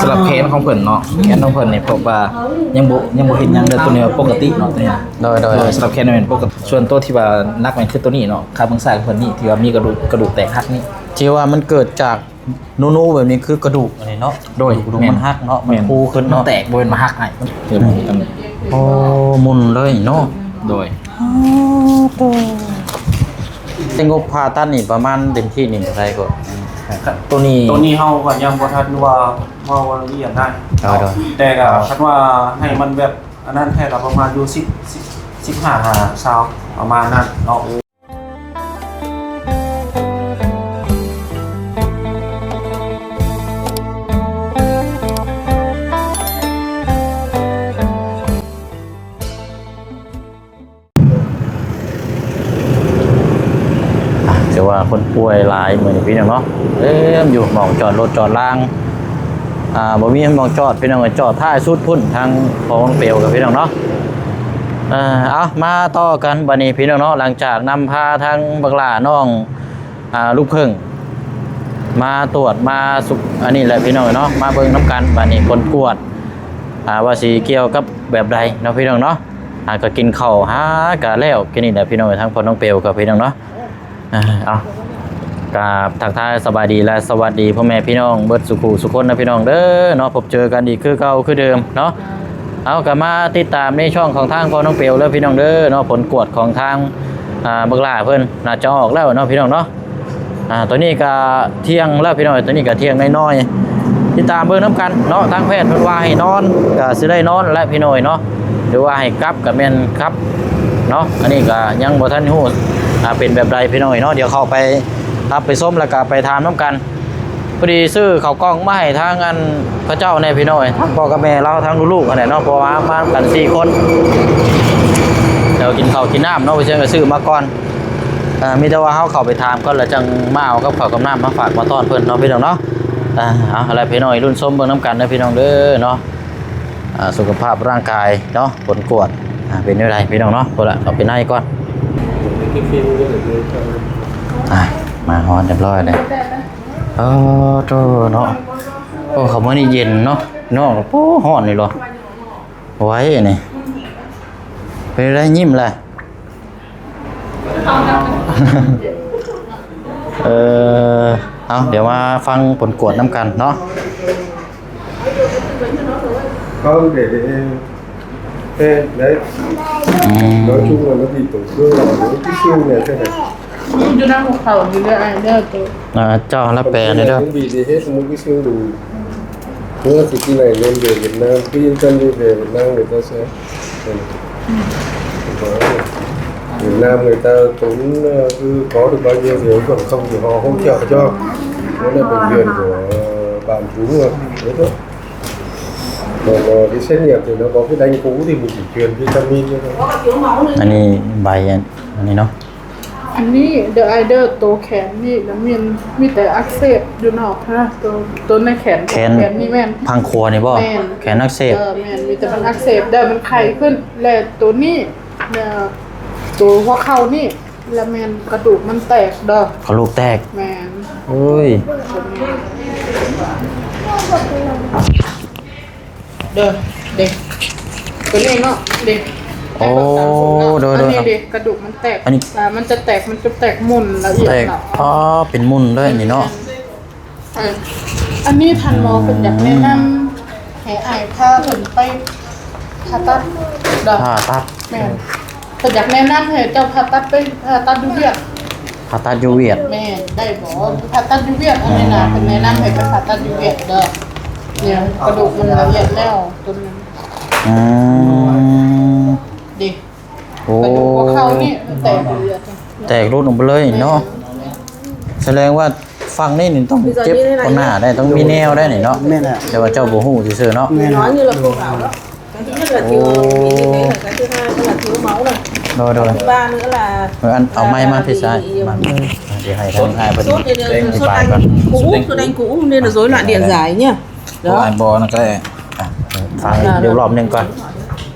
ສຳລັບແຂນຂອງເພິ່ນເນາະ ແຂນຂອງເພິ່ນນີ້ ເພາະວ່າຍັງບໍ່ ຍັງບໍ່ເຫັນຫຍັງເດີ ຕົວນີ້ວ່າປົກກະຕິເນາະ ຕົວນີ້ ໂດຍ ໂດຍ ໂດຍ ສຳລັບແຂນແມ່ນປົກກະຕິ ສ່ວນຕົວທີ່ວ່າໜັກແມ່ນຄືຕົວນີ້ເນາະ ຂາເບື້ອງຊ້າຍຂອງເພິ່ນນີ້ ທີ່ວ່າມີກະດູກ ກະດູກແຕກຫັກນີ້ ທີ່ວ່າມັນເກີດຈາກນູໆແບບນີ້ ຄືກະດູກອັນນີ້ເນາະ ໂດຍ ກະດູກມັນຫັກເນາະ ແມ່ນ ມັນຟູຂຶ້ນເນາະ ມັນແຕກ ບໍ່ແມ່ນວ່າຫັກໃຫ້ ໂອ້ ໝຸ່ນເລີຍເນາະ ໂດຍ ອໍ ໂຕ ແຕ່ງົບຜ່າຕັດນີ້ປະມານເຕັມທີ່ນີ້ເທົ່າໃດກໍ ໂຕນີ້ ໂຕນີ້ເຮົາກໍຍັງບໍ່ທັນວ່າເວົ້າລາຍລະອຽດໄດ້ ໂດຍ ໂດຍ ແຕ່ກໍຄັນວ່າໃຫ້ມັນແບບອັນນັ້ນແທ້ກໍປະມານຢູ່ສິບ ສິບ ສິບຫ້າຫາຊາວ ປະມານນັ້ນເນາະ. ອ່ະ ຖືວ່າຄົນປ່ວຍຫຼາຍມື້ນີ້ພີ່ນ້ອງເນາະ ເຕັມຢູ່ ໝ່ອງຈອດລົດຈອດລາງ ອ່າ ບໍ່ມີໝ່ອງຈອດພີ່ນ້ອງເອີຍ ຈອດທ້າຍສຸດພຸ້ນ ທາງຂອງເປວກັບພີ່ນ້ອງເນາະ. ເອີ ເອົາ ມາຕໍ່ກັນບັດນີ້ພີ່ນ້ອງເນາະ ຫຼັງຈາກນຳພາທາງບັກຫຼ້ານ້ອງ ອ່າ ລູກເຜິ້ງ ມາຕວດ ມາສຸກ ອັນນີ້ແຫຼະພີ່ນ້ອງເນາະ ມາເບິ່ງນຳກັນ ບາດນີ້ຜົນກວດ ອ່າ ວ່າຊິກ່ຽວກັບແບບໃດເນາະພີ່ນ້ອງເນາະ ອ່າ ກໍກິນເຂົ້າຫາກະແລ້ວ ກິນນີ້ແຫຼະພີ່ນ້ອງ ທາງພໍ່ນ້ອງເປວກັບພີ່ນ້ອງເນາະ ອ່າ ເອົາ ກາບທັກທາຍສະບາຍດີ ແລະ ສະຫວັດດີພໍ່ແມ່ພີ່ນ້ອງເບິດສູ່ຜູ້ສູ່ຄົນນະພີ່ນ້ອງເດີເນາະ ພົບເຈີກັນອີກຄືເກົ່າຄືເດີມເນາະ. ເອົາ ກໍມາຕິດຕາມໃນຊ່ອງຂອງທາງພໍ່ນ້ອງເປວເດີພີ່ນ້ອງເດີເນາະ ຜົນກວດຂອງທາງ ອ່າ ບັກຫຼ້າເພິ່ນ ໜ້າຈະອອກແລ້ວເນາະພີ່ນ້ອງເນາະ ອ່າ ຕອນນີ້ກໍທ່ຽງແລ້ວພີ່ນ້ອງ ຕອນນີ້ກໍທ່ຽງນ້ອຍໆ ຕິດຕາມເບິ່ງນຳກັນເນາະ ທາງແພດເພິ່ນວ່າໃຫ້ນອນ ກໍຊິໄດ້ນອນແຫຼະພີ່ນ້ອງເນາະ ຫຼືວ່າໃຫ້ກັບກໍແມ່ນກັບເນາະ ອັນນີ້ກໍຍັງບໍ່ທັນຮູ້ ອ່າ ເປັນແບບໃດພີ່ນ້ອງເນາະ ດຽວເຂົ້າໄປຮັບໄປຊົມ ແລ້ວກໍໄປຖາມນຳກັນ. ພໍດີຊື້ເຂົ້າກ່ອງມາໃຫ້ທາງອັນເຂົາເຈົ້າແດ່ພີ່ນ້ອງເອີຍ ທາງພໍ່ກັບແມ່ລາວ ທາງລູກໆຫັ້ນແຫຼະເນາະ ເພາະວ່າມາກັນສີ່ຄົນ ແລ້ວກິນເຂົ້າກິນນ້ຳເນາະ ໄປເຊີນກໍຊື້ມາກ່ອນ ເອີ ມີແຕ່ວ່າເຮົາເຂົ້າໄປຖາມກ່ອນ ແລ້ວຈັ່ງມາເອົາກັບເຂົ້າກັບນ້ຳມາຝາກມາຕ້ອນເພິ່ນເນາະ ພີ່ນ້ອງເນາະ. ເອົາ ເອົາລະພີ່ນ້ອງ ລຸ້ນຊົມເບິ່ງນຳກັນເດີພີ່ນ້ອງເດີເນາະ ອ່າ ສຸຂະພາບຮ່າງກາຍເນາະ ຜົນກວດ ອ່າ ເປັນແນວໃດພີ່ນ້ອງເນາະ ພຸ້ນລະ ເຂົ້າໄປໃນກ່ອນ ອ່າ ມາຮອດຮຽບຮ້ອຍແລ້ວ ເອີ ໂຕເນາະ ໂອ້ ເຂົ້າມື້ນີ້ເຢັນເນາະ ນອກ ໂອ້ ຮ້ອນນີ້ເນາະ ໄວອັນນີ້ ເປັນໄດ ຍິ້ມແຫຼະ ເອີ ເອົາ ດຽວມາຟັງຜົນກວດນຳກັນເນາະ. ເຂົາເດ ເຮັດໄດ້ ອືມ ເຂົາຊຸກແລ້ວມັນດີຕົວເຄື່ອງ ມັນຄືຊິວແດ່ແທ້ ຢູ່ນຳເຂົາຢູ່ເດີ ອ້າຍເດີ ອ່າ ເຈົ້າລະແປແດ່ເດີ ເຮັດມັນຄືຊິວດູ ເມື່ອສິກິນໄຫຼເງິນເດືອນຫວຽດນາມ ຄືຍັງກັນຢູ່ແດ່ຫວຽດນາມເລີຍ ເຈົ້າແຊ ຫວຽດນາມເລີຍ ເຈົ້າຕົນ ຄືຂໍຖືກບາດເດີ ເຂົາຊິຫໍໂຮງເຈົ້າເຈົ້າ ບໍ່ໄດ້ໄປເຮືອນ ເອີ ບ້ານປູ ເອີ ເອີ Ờ, cái xét nghiệm thì nó có cái đánh cú thì mình chỉ truyền cái vitamin cho nó. ອັນນີ້ໃບອັນ ອັນນີ້ເນາະ ອັນນີ້ເດີ ອ້າຍເດີ ໂຕແຂນນີ້ນະ ມີ ມີແຕ່ອັກເສບຢູ່ນອກນະ ໂຕ ໂຕໃນແຂນ ແຂນ ແຂນນີ້ແມ່ນ ພັງຂວານີ້ບໍ່? ແມ່ນ ແຂນອັກເສບ ເອີ ແມ່ນ ມີແຕ່ມັນອັກເສບເດີ ມັນໄຂ້ຂຶ້ນ ແລະໂຕນີ້ ເອີ ໂຕຫົວເຂົ່ານີ້ ລະແມ່ນກະດູກມັນແຕກເດີ ກະດູກແຕກ ແມ່ນ ໂອ້ຍ ເດີ ເດ ໂຕນີ້ເນາະ ເດ ໂອ້ ໂດຍໆ ອັນນີ້ເດ ກະດູກມັນແຕກ ອັນນີ້ ອ່າ ມັນຈະແຕກ ມັນຈະແຕກໝຸ່ນລະອຽດ ແຕກ ເນາະ ອໍ ເປັນໝຸ່ນເລີຍອັນນີ້ເນາະ ເອີ ອັນນີ້ທ່ານໝໍເພິ່ນຢາກແນະນຳ ໃຫ້ອ້າຍພາເພິ່ນໄປຜ່າຕັດ ຜ່າຕັດ ແມ່ນ ເພິ່ນຢາກແນະນຳໃຫ້ເຈົ້າຜ່າຕັດໄປ ຜ່າຕັດຢູ່ຫວຽດ ຜ່າຕັດຢູ່ຫວຽດ ແມ່ນ ໄດ້ບໍ່? ຜ່າຕັດຢູ່ຫວຽດ ອັນນີ້ນະ ເພິ່ນແນະນຳໃຫ້ໄປຜ່າຕັດຢູ່ຫວຽດເດີ ເນຍ ກະດູກມັນລະອຽດແລ້ວ ຕົວນີ້ ອືມ ເດ ໂອ້ ກະດູກຫົວເຂົ່ານີ້ແຕກ ແຕກຫຼຸດອອກໄປເລີຍເນາະ ແມ່ນ ສະແດງວ່າຝັ່ງນີ້ນີ້ຕ້ອງເຈັບກວ່າໜ້າໄດ໋ ຕ້ອງມີແນວໄດ໋ນີ້ເນາະ ແມ່ນແຫຼະ ແຕ່ວ່າເຈົ້າບໍ່ຮູ້ຊື່ໆເນາະ ແມ່ນ ໂອ້ ໂດຍໆ ເອີ ອັນ ເອົາໄມມາພີ້ຊ້າຍ ມາ ເດີຍວໃຫ້ທາງອ້າຍເພິ່ນອະທິບາຍກ່ອນ Khối u, khối u nên là rối loạn điện giải nhá. ເອົາໄມບໍ່ນັ້ນກໍໄດ້ ອ່ະ ຟັງອີກລອບໜຶ່ງກ່ອນ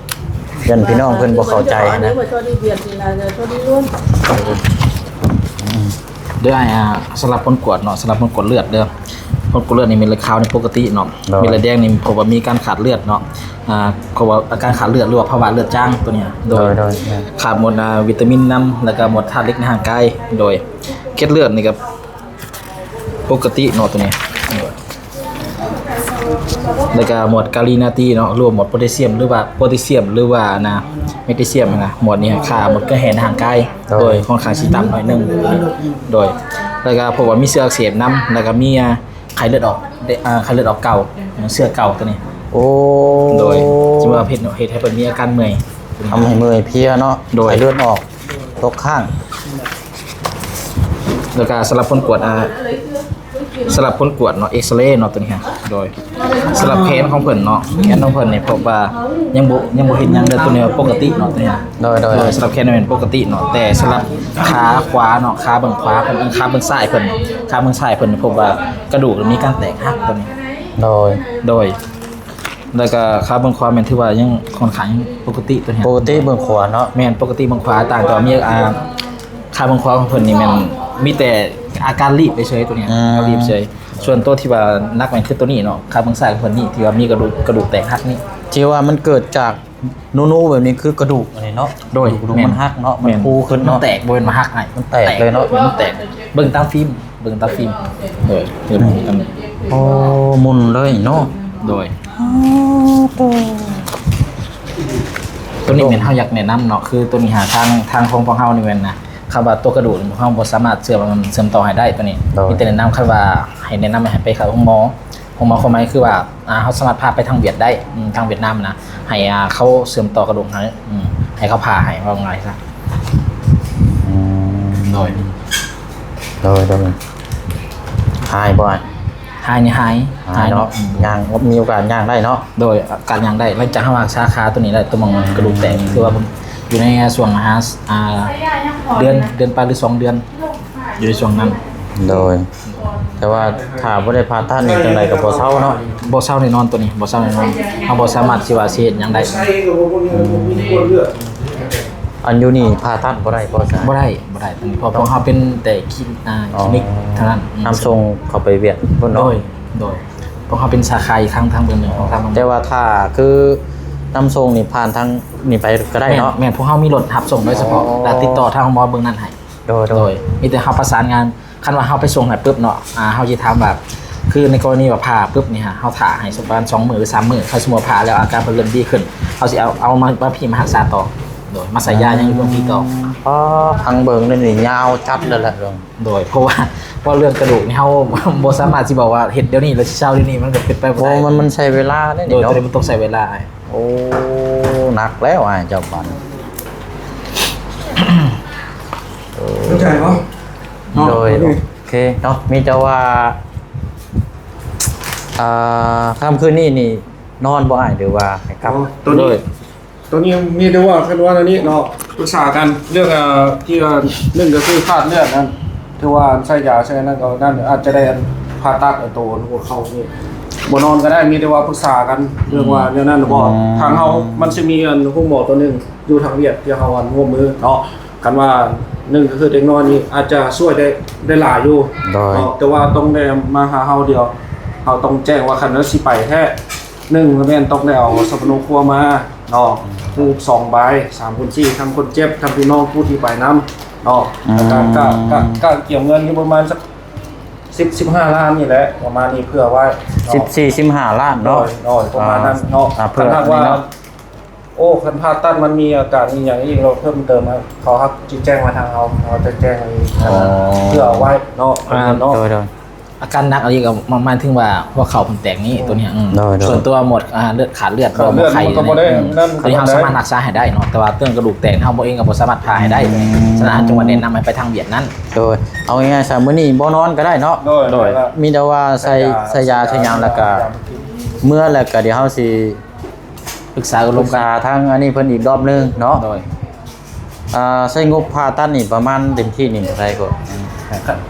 ຢ້ານພີ່ນ້ອງເພິ່ນບໍ່ເຂົ້າໃຈນະ Nếu mà cho đi viện thì là cho đi luôn. ເດີອ້າຍ ອ່າ ສຳລັບຜົນກວດເນາະ ສຳລັບຜົນກວດເລືອດເດີ ມົດກອດເລືອດນີ້ ເມັດເລືອດຂາວນີ້ປົກກະຕິເນາະ. ໂດຍ ເມັດເລືອດແດງນີ້ເພາະວ່າມີການຂາດເລືອດເນາະ. ອ່າ ເພາະວ່າອາການຂາດເລືອດ ຫຼືວ່າພາວະເລືອດຈາງຕົວນີ້. ໂດຍ ໂດຍ ໂດຍ ແມ່ນ ຂາດໝົດ ອ່າ ວິຕາມິນນຳ ແລ້ວກະໝົດທາດເຫຼັກໃນຮ່າງກາຍ. ໂດຍ ເກັດເລືອດນີ້ກໍປົກກະຕິເນາະຕົວນີ້. ໂດຍ ແລ້ວກະໝົດກາລີນາຕີເນາະ ຫຼືວ່າໝົດໂພແທດຊຽມ ຫຼືວ່າໂພແທດຊຽມ ຫຼືວ່າ ນະ ແມັກນີຊຽມນະ ໝົດນີ້ຄ່າໝົດເກືອແຮ່ໃນຮ່າງກາຍ. ໂດຍ ໂດຍ ຂ້ອນຂ້າງຊິຕ່ຳໜ້ອຍໜຶ່ງ. ໂດຍ ແລ້ວກະເພາະວ່າມີເຊື້ອອັກເສບນຳ ແລ້ວກະມີ ອ່າ ໄຂ້ເລືອດອອກ ເດ ອ່າ ໄຂ້ເລືອດອອກເກົ່າ ເຊື້ອເກົ່າຕົວນີ້. ໂອ້ ໂດຍ ຈຶ່ງວ່າເຮັດ ເຮັດໃຫ້ເພິ່ນມີອາການເມື່ອຍ ທຳໃຫ້ເມື່ອຍເພຍເນາະ. ໂດຍ ໄຂ້ເລືອດອອກ ຕົກຄ້າງ. ແລ້ວກະສຳລັບຜົນກວດ ອ່າ ສຳລັບຜົນກວດເນາະ ເອັກສະເລເນາະຕົວນີ້. ໂດຍ ສຳລັບແຂນຂອງເພິ່ນເນາະ ແຂນຂອງເພິ່ນນີ້ພົບວ່າຍັງບໍ່ ຍັງບໍ່ເຮັດຫຍັງເລີຍ ຕົວນີ້ປົກກະຕິເນາະຕົວນີ້. ໂດຍ ໂດຍ ໂດຍ ສຳລັບແຂນແມ່ນປົກກະຕິເນາະ ແຕ່ສຳລັບຂາຂວາເນາະ ຂາເບື້ອງຂວາເພິ່ນ ເອີ ຂາເບື້ອງຊ້າຍເພິ່ນ ຂາເບື້ອງຊ້າຍເພິ່ນພົບວ່າກະດູກມີການແຕກຫັກຕົວນີ້. ໂດຍ ໂດຍ ແລ້ວກະຂາເບື້ອງຂວາແມ່ນຖືວ່າຍັງຂ້ອນຂ້າງຍັງປົກກະຕິຕົວນີ້. ປົກກະຕິເບື້ອງຂວາເນາະ. ແມ່ນປົກກະຕິເບື້ອງຂວາ ຕ່າງແຕ່ວ່າມີ ອ່າ ຂາເບື້ອງຂວາຂອງເພິ່ນນີ້ແມ່ນມີແຕ່ອາການລີບເສຍຕົວນີ້. ອືມ ລີບເສຍ. ສ່ວນຕົວທີ່ວ່າໜັກແມ່ນຄືຕົວນີ້ເນາະ ຂາເບື້ອງຊ້າຍຂອງເພິ່ນນີ້ ທີ່ວ່າມີກະດູກ ກະດູກແຕກຫັກນີ້ ທີ່ວ່າມັນເກີດຈາກນູໆແບບນີ້ ຄືກະດູກອັນນີ້ເນາະ. ໂດຍ ກະດູກ ແມ່ນ ມັນຫັກເນາະ ມັນ ແມ່ນ ຟູຂຶ້ນເນາະ. ມັນແຕກ ບໍ່ແມ່ນວ່າຫັກ ມັນແຕກເລີຍເນາະ. ມັນແຕກ ເບິ່ງຕາມຟິມ ເບິ່ງຕາມຟິມ. ໂດຍ ໂອ້ ໝຸ່ນເລີຍເນາະ. ໂດຍ ໂຕນີ້ແມ່ນເຮົາຢາກແນະນຳເນາະ ຄືໂຕນີ້ຫາທາງ ທາງຂອງພວກເຮົານີ້ແມ່ນນະ ຄຳວ່າຕົວກະດູກນີ້ພວກເຮົາບໍ່ສາມາດເຊື່ອມ ເຊື່ອມຕໍ່ໃຫ້ໄດ້ຕົວນີ້. ໂດຍ ມີແຕ່ແນະນຳ ຄັນວ່າໃຫ້ແນະນຳໃຫ້ໄປເຂົ້າໂຮງໝໍ ໂຮງໝໍຄວາມໝາຍຄືວ່າ ອ່າ ເຮົາສາມາດພາໄປທາງຫວຽດໄດ້ ອືມ ທາງຫວຽດນາມນະ ໃຫ້ ອ່າ ເຂົາເຊື່ອມຕໍ່ກະດູກໃຫ້ ອືມ ໃຫ້ເຂົາຜ່າໃຫ້ ເວົ້າງ່າຍຊະ. ອືມ ໂດຍ ໂດຍ ໂດຍ ຫາຍບໍ່? ຫາຍນີ້ຫາຍ ຫາຍເນາະ. ຫາຍເນາະ ອືມ ຍ່າງ ມີໂອກາດຍ່າງໄດ້ເນາະ. ໂດຍ ການຍ່າງໄດ້ ຫຼັງຈາກເຮົາຮັກສາຂາຕົວນີ້ແລ້ວ ຕົວມັນກະດູກແຕກ ອືມ ຖືວ່າຢູ່ໃນຊ່ວງຫາ ອ່າ ເດືອນ ເດືອນປາຍ ຫຼື ສອງເດືອນ ຢູ່ໃນຊ່ວງນັ້ນ. ໂດຍ ແຕ່ວ່າຖ້າບໍ່ໄດ້ຜ່າຕັດນີ້ ຈັ່ງໃດກໍບໍ່ເຊົາເນາະ. ບໍ່ເຊົາແນ່ນອນ ຕົວນີ້ບໍ່ເຊົາແນ່ນອນ ເຮົາບໍ່ສາມາດຊິວ່າຊິເຮັດຫຍັງໄດ້. ອັນຢູ່ນີ້ຜ່າຕັດບໍ່ໄດ້ບໍ່? ບໍ່ໄດ້ ບໍ່ໄດ້ ເພາະພວກເຮົາເປັນແຕ່ຄລິ ອ່າ ຄລິນິກເທົ່ານັ້ນ. ອືມ ນຳສົ່ງເຂົ້າໄປຫວຽດພຸ້ນເນາະ. ໂດຍ ໂດຍ ພວກເຮົາເປັນສາຂາອີກທາງ ທາງເບື້ອງໜຶ່ງຂອງທາງ ແຕ່ວ່າຖ້າຄືນຳສົ່ງນີ້ຜ່ານທາງນີ້ໄປກໍໄດ້ເນາະ. ແມ່ນ ແມ່ນ ພວກເຮົາມີລົດຮັບສົ່ງໂດຍສະເພາະ ອໍ ແລ້ວຕິດຕໍ່ທາງໝໍເບື້ອງນັ້ນໃຫ້. ໂດຍ ໂດຍ ໂດຍ ມີແຕ່ເຮົາປະສານງານ ຄັນວ່າເຮົາໄປສົ່ງໃຫ້ປຶບເນາະ ອ່າ ເຮົາຊິຖາມວ່າ ຄືໃນກໍລະນີວ່າຜ່າປຶບນີ້ ເຮົາຖ້າໃຫ້ສະ ປະມານສອງມື້ ຫຼື ສາມມື້ ຄັນສົມມຸດວ່າຜ່າແລ້ວອາການເພິ່ນເລີ່ມດີຂຶ້ນ ເຮົາຊິເອົາ ເອົາມາ ມາພີ້ມາຮັກສາຕໍ່ ໂດຍ ມາໃສ່ຢາຫຍັງຢູ່ເບື້ອງພີ້ຕໍ່. ອໍ ຟັງເບິ່ງແລ້ວນີ້ຍາວຈັດເລີຍແຫຼະ. ໂດຍ ເພາະວ່າ ເພາະເລື່ອງກະດູກນີ້ເຮົາບໍ່ສາມາດຊິບອກວ່າເຮັດດຽວນີ້ແລ້ວຊິເຊົາດຽວນີ້ ມັນກໍເປັນໄປບໍ່ໄດ້. ໂອ້ ມັນ ມັນໃຊ້ເວລາເດ້ ໂດຍ ນີ້ເນາະ ໂຕນີ້ມັນຕ້ອງໃຊ້ເວລາ. ໂອ້ ໜັກແລ້ວອ້າຍເຈົ້າບາດນີ້. ເຂົ້າໃຈບໍ່? ໂດຍ ໂອເຄເນາະ ມີແຕ່ວ່າ ອ່າ ຄ່ຳຄືນນີ້ນີ້ນອນບໍ່ອ້າຍ ຫຼືວ່າໃຫ້ກັບ? ອໍ ໂຕນີ້ ໂດຍ ໂຕນີ້ມີແຕ່ວ່າ ຄັນວ່າອັນນີ້ເນາະ ປຶກສາກັນເລື່ອງ ເອີ ທີ່ວ່າ ໜຶ່ງກໍຄືຂາດເລືອດນັ້ນ ຖືວ່າໃສ່ຢາໃສ່ນັ້ນກໍນັ້ນ ອາດຈະໄດ້ອັນຜ່າຕັດອັນໂຕຫົວເຂົ່ານີ້ ບໍ່ນອນກໍໄດ້ ມີແຕ່ວ່າປຶກສາກັນເລື່ອງວ່າ ອືມ ແນວນັ້ນບໍ່. ອືມ ທາງເຮົາມັນຊິມີອັນໂຮງໝໍໂຕໜຶ່ງ ຢູ່ທາງຫວຽດທີ່ເຮົາອັນຮ່ວມມືເນາະ ຄັນວ່າໜຶ່ງກໍຄືເດັກນ້ອຍນີ້ອາດຈະຊ່ວຍໄດ້ ໄດ້ຫຼາຍຢູ່ ໂດຍ ເນາະ ແຕ່ວ່າຕ້ອງໄດ້ມາຫາເຮົາດຽວ ເຮົາຕ້ອງແຈ້ງວ່າຄັນວ່າຊິໄປແທ້ ໜຶ່ງແມ່ນຕ້ອງໄດ້ເອົາສຳມະໂນຄົວມາເນາະ ຮູບສອງໃບ ສາມຄົນຊີ້ ທັງຄົນເຈັບ ທັງພີ່ນ້ອງຜູ້ທີ່ໄປນຳເນາະ ອືມ ແລ້ວກະ ກະ ກະ ກະກຽມເງິນຢູ່ປະມານສັກສິບ ສິບຫ້າລ້ານນີ້ແຫຼະ ປະມານນີ້ ເພື່ອໄວ້ເນາະ ສິບສີ່ ສິບຫ້າລ້ານເນາະ ໂດຍ ໂດຍ ປະມານນັ້ນເນາະ ອ່າ ຄັນຫາກວ່າ ເພື່ອອັນນີ້ເນາະ ໂອ້ ຄັນຜ່າຕັດມັນມີອາການອີ່ຫຍັງອີກ ເຮົາເພີ່ມເຕີມ ເຂົາຮັກຊິແຈ້ງມາທາງເຮົາ ເຮົາຈະແຈ້ງ ອໍ ເພື່ອເອົາໄວ້ເນາະ ອ່າ ເນາະ ໂດຍ ໂດຍ ອາການໜັກອີ່ຫຼີກໍໝາຍ ໝາຍເຖິງວ່າຫົວເຂົ່າເພິ່ນແຕກນີ້ ໂຕນີ້ ອືມ ໂດຍ ໂດຍ ສ່ວນຕົວໝົດ ອ່າ ເລືອດຂາດເລືອດ ຂາດເລືອດ ບໍ່ ບໍ່ໄຄ ມັນກໍບໍ່ໄດ້ ໂຕນີ້ ນັ້ນ ໂຕນີ້ເຮົາສາມາດຮັກສາໃຫ້ໄດ້ເນາະ ແຕ່ວ່າເລື່ອງກະດູກແຕກເຮົາບໍ່ ເອງກໍບໍ່ສາມາດຜ່າໃຫ້ໄດ້ ອືມ ສະນັ້ນ ຈຶ່ງວ່າແນະນຳໃຫ້ໄປທາງຫວຽດນັ້ນ ໂດຍ ເອົາງ່າຍໆ ຊະ ມື້ນີ້ບໍ່ນອນກໍໄດ້ເນາະ ໂດຍ ໂດຍ ໂດຍ ມີແຕ່ວ່າໃສ່ ໃສ່ຢາ ໃສ່ຢາ ໃສ່ຫຍັງ ແລ້ວກໍເມືອ ແລ້ວກໍດຽວເຮົາຊິ ປຶກສາກັບລົມກັນ ປຶກສາທາງອັນນີ້ເພິ່ນອີກລອບໜຶ່ງເນາະ ໂດຍ ອ່າ ໃຊ້ງົບຜ່າຕັດນີ້ປະມານເຕັມທີ່ນີ້ເທົ່າໃດກໍ?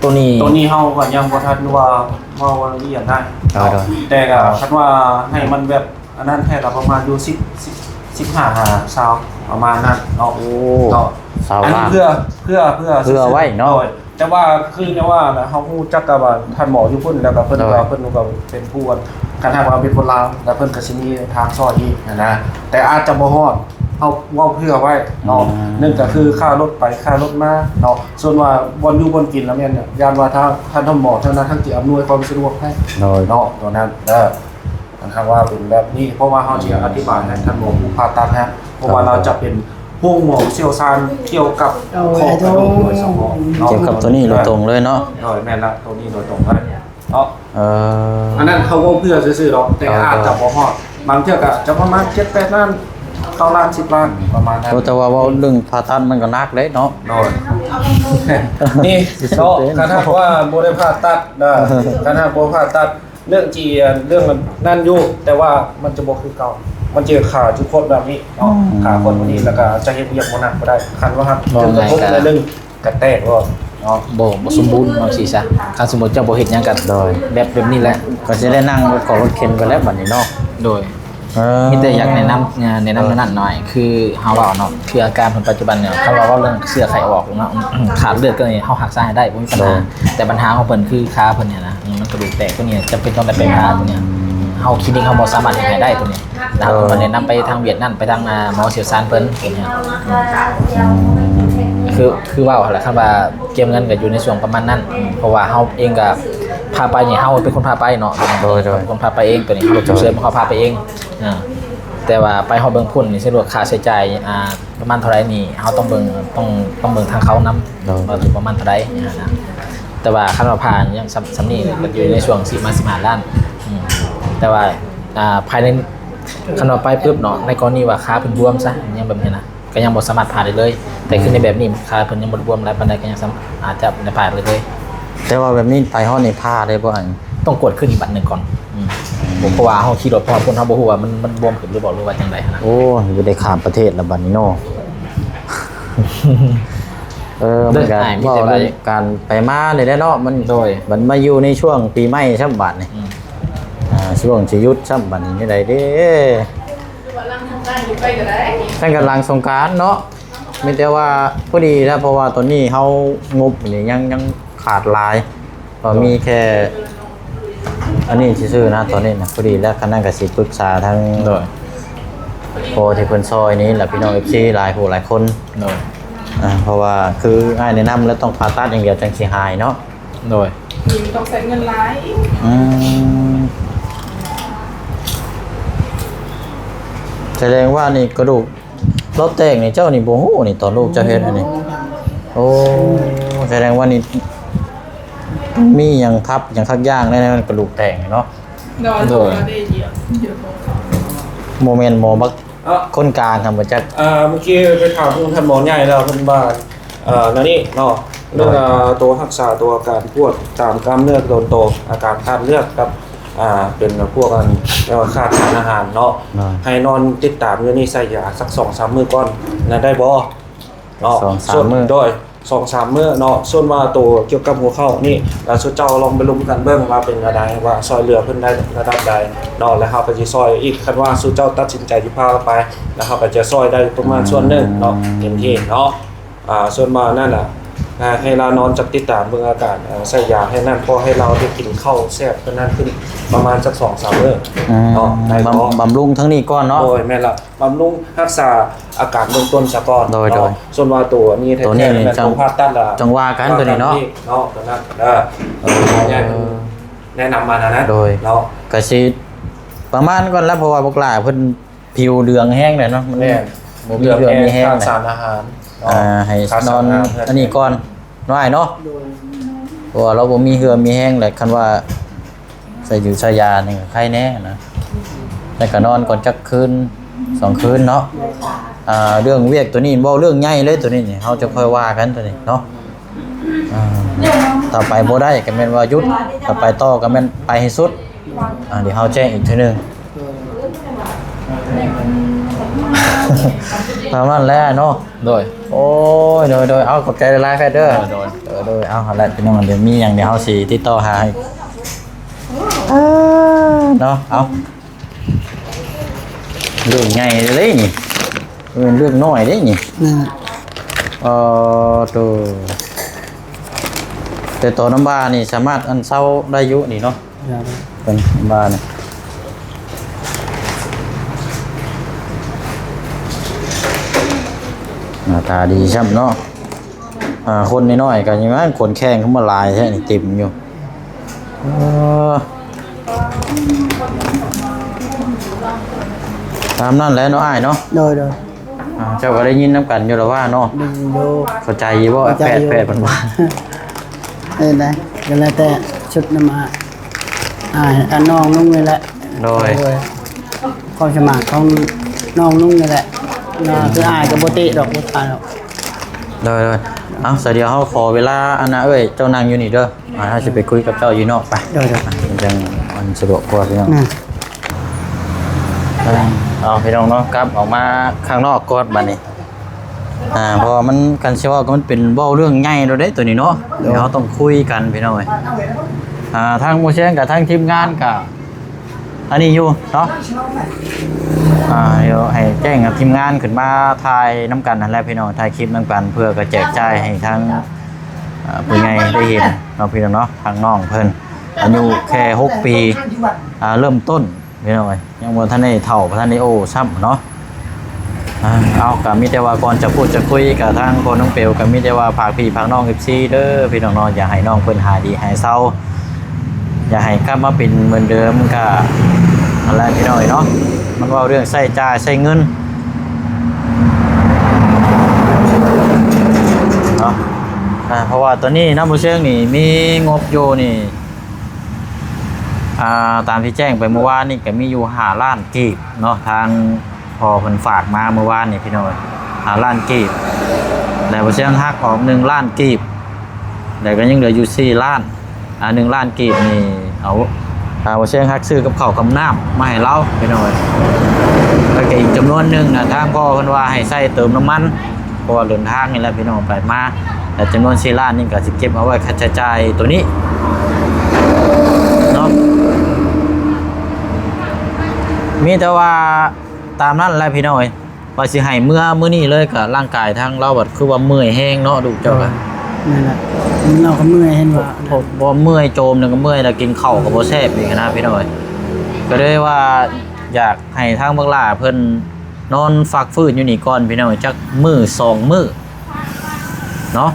ໂຕນີ້ ໂຕນີ້ເຮົາກໍຍັງບໍ່ທັນວ່າເວົ້າລະອຽດໄດ້ ໂດຍ ໂດຍ ແຕ່ກໍ ອ່າ ຄັນວ່າໃຫ້ມັນແບບອັນນັ້ນແທ້ກໍປະມານຢູ່ສິບ ສິບ ສິບຫ້າຫາຊາວ ປະມານນັ້ນເນາະ ໂອ້ ເນາະ ຊາວ ອັນນີ້ ລ້ານ ເພື່ອ ເພື່ອ ເພື່ອ ເພື່ອໄວ້ເນາະ ໂດຍ ແຕ່ວ່າຄືແນວວ່ານະ ເຮົາຮູ້ຈັກກັບ ອາ ທ່ານໝໍຢູ່ພຸ້ນ ແລ້ວກໍເພິ່ນ ໂດຍ ກໍ ເພິ່ນກໍເປັນຜູ້ ອັນ ຄັນຫາກວ່າເປັນຄົນລາວ ແລ້ວເພິ່ນກໍຊິມີທາງຊ່ອຍອີກນະ ແຕ່ອາດຈະບໍ່ຮອດ ເຮົາເວົ້າເຜື່ອໄວ້ເນາະ ອືມ ໜຶ່ງກໍຄືຄ່າລົດໄປ ຄ່າລົດມາເນາະ ສ່ວນວ່າບ່ອນຢູ່ບ່ອນກິນລະແມ່ນ ຢ້ານວ່າທາງ ທ່ານໝໍທາງນັ້ນ ທ່ານຊິອຳນວຍຄວາມສະດວກໃຫ້ ໂດຍ ເນາະ ໂຕນັ້ນ ເອີ ຄັນຫາກວ່າເປັນແບບນີ້ ເພາະວ່າເຮົາຊິອະທິບາຍໃຫ້ທ່ານໝໍຜູ້ຜ່າຕັດນະ ເພາະວ່າລາວຈະເປັນໂຮງໝໍຊ່ຽວຊານກ່ຽວກັບ ໂດຍ ຂໍ້ກະດູກໂດຍສະເພາະເນາະ ກ່ຽວກັບໂຕນີ້ໂດຍຕົງເລີຍເນາະ ໂດຍ ແມ່ນລະ ໂຕນີ້ໂດຍຕົງເລີຍເນາະ ເອີ ອັນນັ້ນເຮົາເວົ້າເພື່ອຊື່ໆດອກ ແຕ່ ເອີ ອາດຈະບໍ່ຮອດ ບາງເທື່ອກໍຈະປະມານເຈັດແປດລ້ານ ເກົ້າລ້ານ ສິບລ້ານ ປະມານນັ້ນ ໂອ້ ແຕ່ວ່າເວົ້າເລື່ອງຜ່າຕັດມັນກໍໜັກເດ້ເນາະ ໂດຍ ນີ້ເນາະ ຄັນຫາກວ່າບໍ່ໄດ້ຜ່າຕັດນະ ຄັນຫາກບໍ່ຜ່າຕັດ ເລື່ອງທີ່ ເລື່ອງນັ້ນຢູ່ ແຕ່ວ່າມັນຈະບໍ່ຄືເກົ່າ ມັນຈະຄາຈຸຄົນແບບນີ້ເນາະ ອືມ ຄາຄົນແບບນີ້ ແລ້ວກໍຈະເຮັດວຽກບໍ່ໜັກບໍ່ໄດ້ ຄັນວ່າຫາກ ວ່າ ເຖິງກະທົບ ໃນເລື່ອງກະແຕກໂລດເນາະ ບໍ່ ບໍ່ສົມບູນ ເວົ້າຊີ້ຊະ ຄັນສົມມຸດເຈົ້າບໍ່ເຮັດຫຍັງກໍ ໂດຍ ແບບ ແບບນີ້ແຫຼະ ກໍຊິໄດ້ນັ່ງລົດເຄາະລົດເຂັນໄປແລ້ວບັດນີ້ເນາະ ໂດຍ ເອີ ມີແຕ່ຢາກແນະນຳ ເອີ ແນະນຳ ເອີ ນັ້ນໆ ໜ້ອຍ ຄືເຮົາເວົ້າເນາະ ຄືອາການເພິ່ນປັດຈຸບັນນີ້ ຄັນວ່າເວົ້າເລື່ອງເຊື້ອໄຂ້ອອກເນາະ ຂາດເລືອດກໍນີ້ ເຮົາຮັກສາໃຫ້ໄດ້ ບໍ່ມີບັນຫາ ໂດຍ ແຕ່ບັນຫາຂອງເພິ່ນຄືຂາເພິ່ນນີ້ນະ ມັນກະດູກແຕກ ຕົວນີ້ຈຳເປັນຕ້ອງໄດ້ໄປຜ່າ ຕົວນີ້ ເຮົາຄລີນິກເຮົາບໍ່ສາມາດເຮັດໃຫ້ໄດ້ ຕົວນີ້ ເອີ ເຮົາຕ້ອງໄດ້ແນະນຳໄປທາງວຽດນານ ໄປທາງ ອ່າ ໝໍຊ່ຽວຊານເພິ່ນ ຕົວນີ້ ອືມ ຄື ຄືເວົ້າຫັ້ນແຫຼະ ຄັນວ່າກຽມເງິນກໍຢູ່ໃນຊ່ວງປະມານນັ້ນ ເພາະວ່າເຮົາເອງກໍພາໄປນີ້ ເຮົາເປັນຄົນພາໄປເນາະ ໂດຍ ໂດຍ ເປັນຄົນພາໄປເອງ ຕົວນີ້ເຮົາລົດສຸກເສີນເຮົາພາໄປເອງ ອ່າ ແຕ່ວ່າໄປຮອດເບື້ອງພຸ້ນນີ້ ສະດວກຄ່າໃຊ້ຈ່າຍ ອ່າ ປະມານເທົ່າໃດນີ້ ເຮົາຕ້ອງເບິ່ງ ຕ້ອງ ຕ້ອງເບິ່ງທາງເຂົານຳ ໂດຍ ວ່າປະມານເທົ່າໃດຫັ້ນນະ ແຕ່ວ່າຄັນວ່າຜ່ານຫຍັງ ສ່ຳ ສ່ຳນີ້ກໍຢູ່ໃນຊ່ວງສິບມາສິບຫ້າລ້ານ ອືມ ແຕ່ວ່າ ອ່າ ພາຍໃນ ຄັນວ່າໄປປຶບເນາະ ໃນກໍລະນີວ່າຂາເພິ່ນບວມຊະ ຫຍັງແບບນີ້ນະ ກໍຍັງບໍ່ສາມາດຜ່າໄດ້ເລີຍ ແຕ່ຄືໃນແບບນີ້ຂາເພິ່ນຍັງບໍ່ໄດ້ບວມຫຼາຍປານໃດ ກໍຍັງສາມາດຈະໄດ້ຜ່າໄດ້ເລີຍ ແຕ່ວ່າແບບນີ້ໄປຮອດນີ້ຜ່າໄດ້ບໍ່? ຕ້ອງກວດຄືນອີກບັດໜຶ່ງກ່ອນ ອືມ ເພາະວ່າເຮົາຂີ່ລົດ ເພາະວ່າຄົນເຮົາບໍ່ຮູ້ວ່າມັນ ມັນບວມຂຶ້ນຫຼືບໍ່ ຫຼືວ່າຈັ່ງໃດຫັ້ນນະ ໂອ້ຍ ບໍ່ໄດ້ຂ້າມປະເທດລະບັດນີ້ເນາະ ເອີ ມັນກໍເວົ້າເລື່ອງການໄປມານີ້ແຫຼະເນາະ ມັນ ໂດຍ ມັນມາຢູ່ໃນຊ່ວງປີໃໝ່ຊ້ຳບັດນີ້ ອືມ ອ່າ ຊ່ວງຊິຢຸດຊ້ຳບັດນີ້ ແນວໃດເດ້? ຊັ້ນກໍຫຼັງສົງການເນາະ ມີແຕ່ວ່າພໍດີແລ້ວ ເພາະວ່າຕອນນີ້ເຮົາງົບນີ້ຍັງ ຍັງຂາດຫຼາຍ ກໍມີແຄ່ອັນນີ້ຊື່ໆນະ ຕອນນີ້ນະ ພໍດີແລ້ວ ຄັນນັ້ນກໍຊິປຶກສາທາງ ໂດຍ ພໍ່ທີ່ເພິ່ນຊ່ອຍນີ້ແຫຼະ ພີ່ນ້ອງເອັຟຊີຫຼາຍຜູ້ຫຼາຍຄົນ ໂດຍ ອ່າ ເພາະວ່າຄືອ້າຍແນະນຳແລ້ວ ຕ້ອງຜ່າຕັດຢ່າງດຽວຈັ່ງຊິຫາຍເນາະ ໂດຍ ຕ້ອງໃຊ້ເງິນຫຼາຍ ອືມ ສະແດງວ່ານີ້ກະດູກ ລາວແຕກນີ້ ເຈົ້ານີ້ບໍ່ຮູ້ນີ້ ຕອນລູກເຈົ້າເຮັດອັນນີ້ ໂອ້ ສະແດງວ່ານີ້ ມີຫຍັງທັບຫຍັງຄັກຢ່າງໃນນັ້ນ ກະດູກແຕກນີ້ເນາະ ໂດຍ ໂດຍ ບໍ່ແມ່ນໝໍບັກ ເອີ ຄົນກາງຫັ້ນບໍ່ຈັກ ອ່າ ເມື່ອກີ້ໄປຖາມທ່ານໝໍໃຫຍ່ແລ້ວ ເພິ່ນວ່າ ອ່າ ແນວນີ້ເນາະ ເລື່ອງ ໂດຍ ອ່າ ໂຕຮັກສາ ໂຕອາການປວດຕາມກ້າມເນື້ອໂດນໂຕ ອາການຂາດເລືອດກັບ ອ່າ ເປັນພວກອັນ ເອີ້ນວ່າຂາດສານອາຫານເນາະ ໂດຍ ໃຫ້ນອນຕິດຕາມຢູ່ນີ້ໃສ່ຢາສັກສອງສາມມື້ກ່ອນນະ ໄດ້ບໍ່ເນາະ? ສອງສາມມື້ ໂດຍ ສອງສາມມື້ເນາະ ສ່ວນວ່າໂຕກ່ຽວກັບຫົວເຂົ່ານີ້ ລະສູ່ເຈົ້າລອງໄປລົມກັນເບິ່ງວ່າເປັນແນວໃດ ວ່າຊ່ອຍເຫຼືອເພິ່ນໄດ້ລະດັບໃດເນາະ ລະເຮົາກໍຊິຊ່ອຍອີກ ຄັນວ່າສູ່ເຈົ້າຕັດສິນໃຈຊິພາໄປ ລະເຮົາກໍຈະຊ່ອຍໄດ້ປະມານສ່ວນໜຶ່ງເນາະ ເຕັມທີ່ເນາະ. ອ່າ ສ່ວນມາກນັ້ນນະ ໃຫ້ລາວນອນຈັບຕິດຕາມເບິ່ງອາການ ໃສ່ຢາໃຫ້ນັ້ນ ພໍໃຫ້ລາວໄດ້ກິນເຂົ້າແຊບເທົ່ານັ້ນຂຶ້ນ ປະມານຈັກສອງສາມມື້ເນາະ ໄດ້ບໍ່? ບຳ ບຳລຸງທາງນີ້ກ່ອນເນາະ ໂດຍ ແມ່ນລະ ບຳລຸງຮັກສາອາການເບື້ອງຕົ້ນສາກ່ອນ ໂດຍ ໂດຍ ເນາະ ສ່ວນວ່າໂຕນີ້ແທ້ໆ ໂຕນີ້ແມ່ນ ຈັ່ງ ໂຕຜ່າຕັດລະ ຈັ່ງວ່າກັນໂຕນີ້ເນາະ ເນາະ ໂຕນັ້ນເດີ ເອີ ຍາຍເພິ່ນແນະນຳມານະ ໂດຍ ເນາະ ກະຊິປະມານກ່ອນລະ ເພາະວ່າບັກຫຼ້າເພິ່ນ ຜິວເຫຼືອງແຮງແຫຼະເນາະ ມັນ ແມ່ນ ບໍ່ມີເຫື່ອມີແຮງ ຂາດສານອາຫານເນາະ ອ່າ ໃຫ້ນອນອັນນີ້ກ່ອນເນາະ ອ້າຍເນາະ ໂດຍ ເພາະວ່າລາວບໍ່ມີເຫື່ອມີແຮງແຫຼະ ຄັນວ່າໃສ່ຢາໃສ່ຢານີ້ກໍໄຄແນ່ນະ ແລ້ວກໍນອນກ່ອນຈັກຄືນສອງຄືນເນາະ ອ່າ ເລື່ອງວຽກໂຕນີ້ເວົ້າເລື່ອງໃຫຍ່ເລີຍ ໂຕນີ້ນີ້ ເຮົາຈະຄ່ອຍວ່າກັນໂຕນີ້ເນາະ. ອ່າ ຖ້າໄປບໍ່ໄດ້ກໍແມ່ນວ່າຢຸດ ຖ້າໄປຕໍ່ກໍແມ່ນໄປໃຫ້ສຸດ ອ່າ ດຽວເຮົາແຈ້ງອີກເທື່ອໜຶ່ງ ປະມານນັ້ນແຫຼະເນາະ ໂດຍ ໂອ້ຍ ໂດຍ ໂດຍ ເອົາ ຂອບໃຈຫຼາຍໆ ແພດເດີ ໂດຍ ໂດຍ ເອົາ ຫັ້ນແຫຼະ ພີ່ນ້ອງ ດຽວມີຫຍັງດຽວເຮົາຊິຕິດຕໍ່ຫາໃຫ້ ອ່າ ເນາະ ເອົາ ເລື່ອງໃຫຍ່ເດ້ນີ້ ບໍ່ແມ່ນເລື່ອງນ້ອຍເດ້ນີ້ ແມ່ນ ເອີ ໂຕ ແຕ່ຕອນນ້ຳບານີ້ສາມາດອັນເຊົາໄດ້ຢູ່ນີ້ເນາະ. ເປັນນ້ຳບານີ້ ໜ້າຕາດີຊ້ຳເນາະ. ອ່າ ຄົນນ້ອຍໆກໍຍັງນັ້ນ ຄົນແຂ່ງເຂົ້າມາຫຼາຍແທ້ນີ້ ເຕັມຢູ່. ເອີ ຕາມນັ້ນແຫຼະເນາະອ້າຍເນາະ. ໂດຍໆ. ອ່າ ເຈົ້າກໍໄດ້ຍິນນຳກັນຢູ່ລະວ່າເນາະ. ໄດ້ຍິນຢູ່. ເຂົ້າໃຈຢູ່ບໍ່? ເຂົ້າໃຈຢູ່. ແພດ ແພດເພິ່ນວ່າ ເອີ ໄດ້ ກໍແລ້ວແຕ່ຊຸດນຳ ອ່າ ອ້າຍ ອ່າ ນ້ອງນຸ່ງນີ້ແຫຼະ. ໂດຍ ໂດຍ ຄວາມສາມາດຂອງນ້ອງນຸ່ງນີ້ແຫຼະ. ອ່າ ຄືອ້າຍກໍບໍ່ຕິດອກ ບໍ່ວ່າດອກ. ໂດຍໆ. ເອົາ ສະ ດຽວເຮົາຂໍເວລາ ອັນນ່າ ເອີຍ ເຈົ້ານັ່ງຢູ່ນີ້ເດີ. ອ່າ ເຮົາຊິໄປຄຸຍກັບເຈົ້າຢູ່ນອກໄປ. ໂດຍໆ. ອ່າ ມັນຈັ່ງ ມັນສະດວກກວ່າ ພີ່ນ້ອງ. ເອົາ ພີ່ນ້ອງເນາະ ກັບອອກມາຂ້າງນອກກ່ອນບາດນີ້. ອ່າ ເພາະວ່າມັນ ຄັນຊິເວົ້າກໍມັນເປັນ ເວົ້າເລື່ອງໃຫຍ່ໂລດເດ້ໂຕນີ້ເນາະ. ໂດຍ. ເຮົາຕ້ອງຄຸຍກັນ ພີ່ນ້ອງເອີຍ. ອ່າ ທາງໝູ່ແຊງກັບທາງທີມງານກໍ ອັນນີ້ຢູ່ເນາະ. ອ່າ ດຽວໃຫ້ແຈ້ງກັບທີມງານຂຶ້ນມາຖ່າຍນຳກັນຫັ້ນແຫຼະ ພີ່ນ້ອງ, ຖ່າຍຄລິບນຳກັນ ເພື່ອກະແຈກຈ່າຍໃຫ້ທາງ ອ່າ ຜູ້ໃຫຍ່ໄດ້ເຫັນເນາະ ພີ່ນ້ອງເນາະ. ທາງນ້ອງເພິ່ນອາຍຸແຄ່ຫົກປີ ອ່າ ເລີ່ມຕົ້ນ ພີ່ນ້ອງເອີຍ, ຍັງບໍ່ທັນໄດ້ເຖົ້າ ບໍ່ທັນໄດ້ໂອ້ຊ້ຳເນາະ. ອ່າ ເອົາ ກະມີແຕ່ວ່າກ່ອນຈະພູດຈະຄຸຍ ກະທາງພໍ່ນ້ອງເປວ ກະມີແຕ່ວ່າຝາກພີ່ຝາກນ້ອງ ເອັຟຊີ ເດີ ພີ່ນ້ອງເນາະ, ຢາກໃຫ້ນ້ອງເພິ່ນຫາຍດີຫາຍເຊົາ ຢາກໃຫ້ກັບມາເປັນເໝືອນເດີມ. ກະ ນັ້ນແຫຼະ ພີ່ນ້ອງເອີຍເນາະ, ມັນເວົ້າເລື່ອງໃຊ້ຈ່າຍໃຊ້ເງິນເນາະ. ອ່າ ເພາະວ່າຕອນນີ້ນຳບໍ່ເຊີງນີ້ມີງົບຢູ່ນີ້ ອ່າ ຕາມທີ່ແຈ້ງໄປມື້ວານນີ້ກໍມີຢູ່ຫ້າລ້ານກີບເນາະ, ທາງພໍ່ເພິ່ນຝາກມາມື້ວານນີ້ ພີ່ນ້ອງເອີຍ ຫ້າລ້ານກີບ, ແລ້ວບໍ່ເຊີງຫັກອອກໜຶ່ງລ້ານກີບ ແລ້ວກໍຍັງເຫຼືອຢູ່ສີ່ລ້ານ. ອ່າ ໜຶ່ງລ້ານກີບນີ້ ເອົາ ອ່າ ບໍ່ເຊີງຫັກຊື້ກັບເຂົ້າກັບນ້ຳມາໃຫ້ລາວ ພີ່ນ້ອງເອີຍ, ແລ້ວກໍອີກຈຳນວນໜຶ່ງນະ ທາງພໍ່ເພິ່ນວ່າໃຫ້ໃຊ້ເຕີມນ້ຳມັນ ເພາະວ່າເດີນທາງນີ້ແຫຼະ ພີ່ນ້ອງ ໄປມາ, ແລະ ຈຳນວນສີ່ລ້ານນີ້ກໍຊິເກັບເອົາໄວ້ຄ່າໃຊ້ຈ່າຍໂຕນີ້ເນາະ. ມີແຕ່ວ່າຕາມນັ້ນແຫຼະ ພີ່ນ້ອງເອີຍ, ວ່າຊິໃຫ້ເມືອມື້ນີ້ເລີຍ ກໍຮ່າງກາຍທາງລາວບັດຄືວ່າເມື່ອຍແຮງເນາະ ລູກເຈົ້າກໍ. ແມ່ນລະ ລາວກໍເມື່ອຍ ເຫັນວ່າ ເພາະ ເພາະ ເພາະເມື່ອຍ ໂຈມແລ້ວກໍເມື່ອຍ ແລ້ວກິນເຂົ້າກໍບໍ່ແຊບອີກນະ ພີ່ນ້ອງເອີຍ, ກໍເລີຍວ່າຢາກໃຫ້ທາງບັກຫຼ້າເພິ່ນ ນອນພັກຟື້ນຢູ່ນີ້ກ່ອນ ພີ່ນ້ອງ, ຈັກມື້ສອງມື້ເນາະ,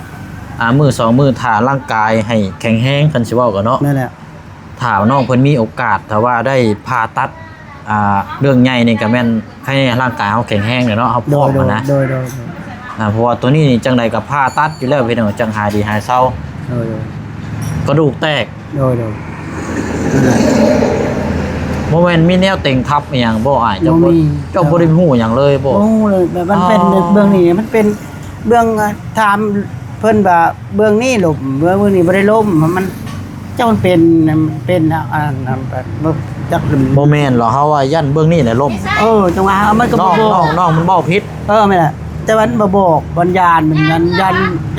ອ່າ ມື້ສອງມື້ ຖ້າຮ່າງກາຍໃຫ້ແຂງແຮງ ຄັນຊິເວົ້າກັນເນາະ. ແມ່ນແຫຼະ. ຖ້ານ້ອງເພິ່ນມີໂອກາດ ຖ້າວ່າໄດ້ຜ່າຕັດ ອ່າ ເລື່ອງໃຫຍ່ນີ້ ກໍແມ່ນໃຫ້ຮ່າງກາຍເຮົາແຂງແຮງແຫຼະເນາະ, ເຮົາພ້ອມຫັ້ນນະ. ໂດຍ ໂດຍ ໂດຍ ອ່າ ເພາະວ່າໂຕນີ້ນີ້ ຈັ່ງໃດກໍຜ່າຕັດຢູ່ແລ້ວ ພີ່ນ້ອງ, ຈັ່ງຫາຍດີຫາຍເຊົາ. ໂດຍ ໂດຍ. ກະດູກແຕກ. ໂດຍ ໂດຍ. ນັ້ນແຫຼະ. ບໍ່ແມ່ນມີແນວເຕັງທັບອີ່ຫຍັງບໍ່ອ້າຍ? ເຈົ້າບໍ່ ບໍ່ມີ. ເຈົ້າບໍ່ໄດ້ຮູ້ຫຍັງເລີຍບໍ່? ບໍ່ຮູ້ເລີຍ, ແບບມັນເປັນ ອໍ ເບື້ອງນີ້ ມັນເປັນເບື້ອງ ອ່າ ຖາມເພິ່ນວ່າເບື້ອງນີ້ລົ້ມ, ເບື້ອງ ເບື້ອງນີ້ບໍ່ໄດ້ລົ້ມ, ມັນ ເຈົ້າມັນເປັນ ເປັນ ອ່າ ອັນນັ້ນ ແບບ ບໍ່ຈັກ. ບໍ່ແມ່ນເນາະ, ເຮົາວ່າຢ້ານເບື້ອງນີ້ແຫຼະລົ້ມ. ເອີ ຈັ່ງວ່າມັນກໍບໍ່ ນ້ອງ ບອກ ນ້ອງ ນ້ອງມັນເວົ້າຜິດ. ເອີ ແມ່ນແຫຼະ. ແຕ່ວ່າມັນບໍ່ບອກ ມັນຢ້ານ ມັນຢ້ານ ຢ້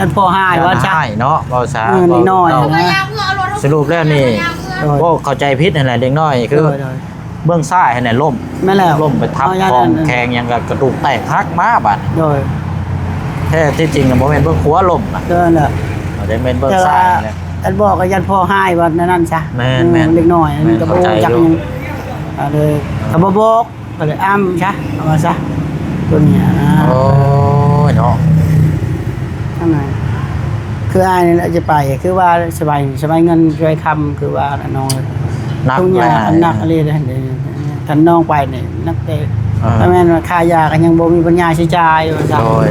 ານພໍ່ຮ້າຍ ຢ້ານ ວ່າຊະ ຮ້າຍເນາະ ເວົ້າຊະ. ເອີ ເວົ້າ ນ້ອຍໆ ເວົ້າ ນະ ສະຫຼຸບແລ້ວນີ້ ໂດຍ ເວົ້າເຂົ້າໃຈຜິດຫັ້ນແຫຼະ ເດັກນ້ອຍ ຄື ໂດຍ ໂດຍ ເບື້ອງຊ້າຍຫັ້ນແຫຼະລົ້ມ. ແມ່ນແລ້ວ. ລົ້ມໄປທັບ ໂອ້ຍ ຂອງແຂງຫຍັງກໍກະດູກແຕກຫັກມາບາດ. ໂດຍ. ແທ້ທີ່ຈິງນະ ບໍ່ແມ່ນເບື້ອງຂວາລົ້ມນະ. ໂດຍ ນັ້ນແຫຼະ. ເອີ ແຕ່ແມ່ນເບື້ອງຊ້າຍຫັ້ນແຫຼະ. ອັນບອກກໍຢ້ານພໍ່ຮ້າຍວ່າແນວນັ້ນຊະ. ແມ່ນໆ ເດັກນ້ອຍ ແມ່ນ ມັນກໍບໍ່ຮູ້ຈັກຫຍັງ. ກໍເລີຍ ກໍບໍ່ບອກ ກໍເລີຍອ້ຳຊະ ເອົາວ່າຊະ ຕົວນີ້ນະ. ໂອ້ຍເນາະ ທາງນັ້ນ ຄືອ້າຍນີ້ແຫຼະຈະໄປ ຄືວ່າສະບາຍ ສະບາຍເງິນສະບາຍຄຳ ຄືວ່ານ້ອງ ໜັກ ທຸກຢ່າງ ຫຼາຍ ໜັກອີ່ຫຼີເດ້. ຄັນນ້ອງໄປນີ້ໜັກແຕ່ ເອີ ຖ້າແມ່ນວ່າຄ່າຢາກໍຍັງບໍ່ມີປັນຍາໃຊ້ຈ່າຍວ່າຊະ. ໂດຍ.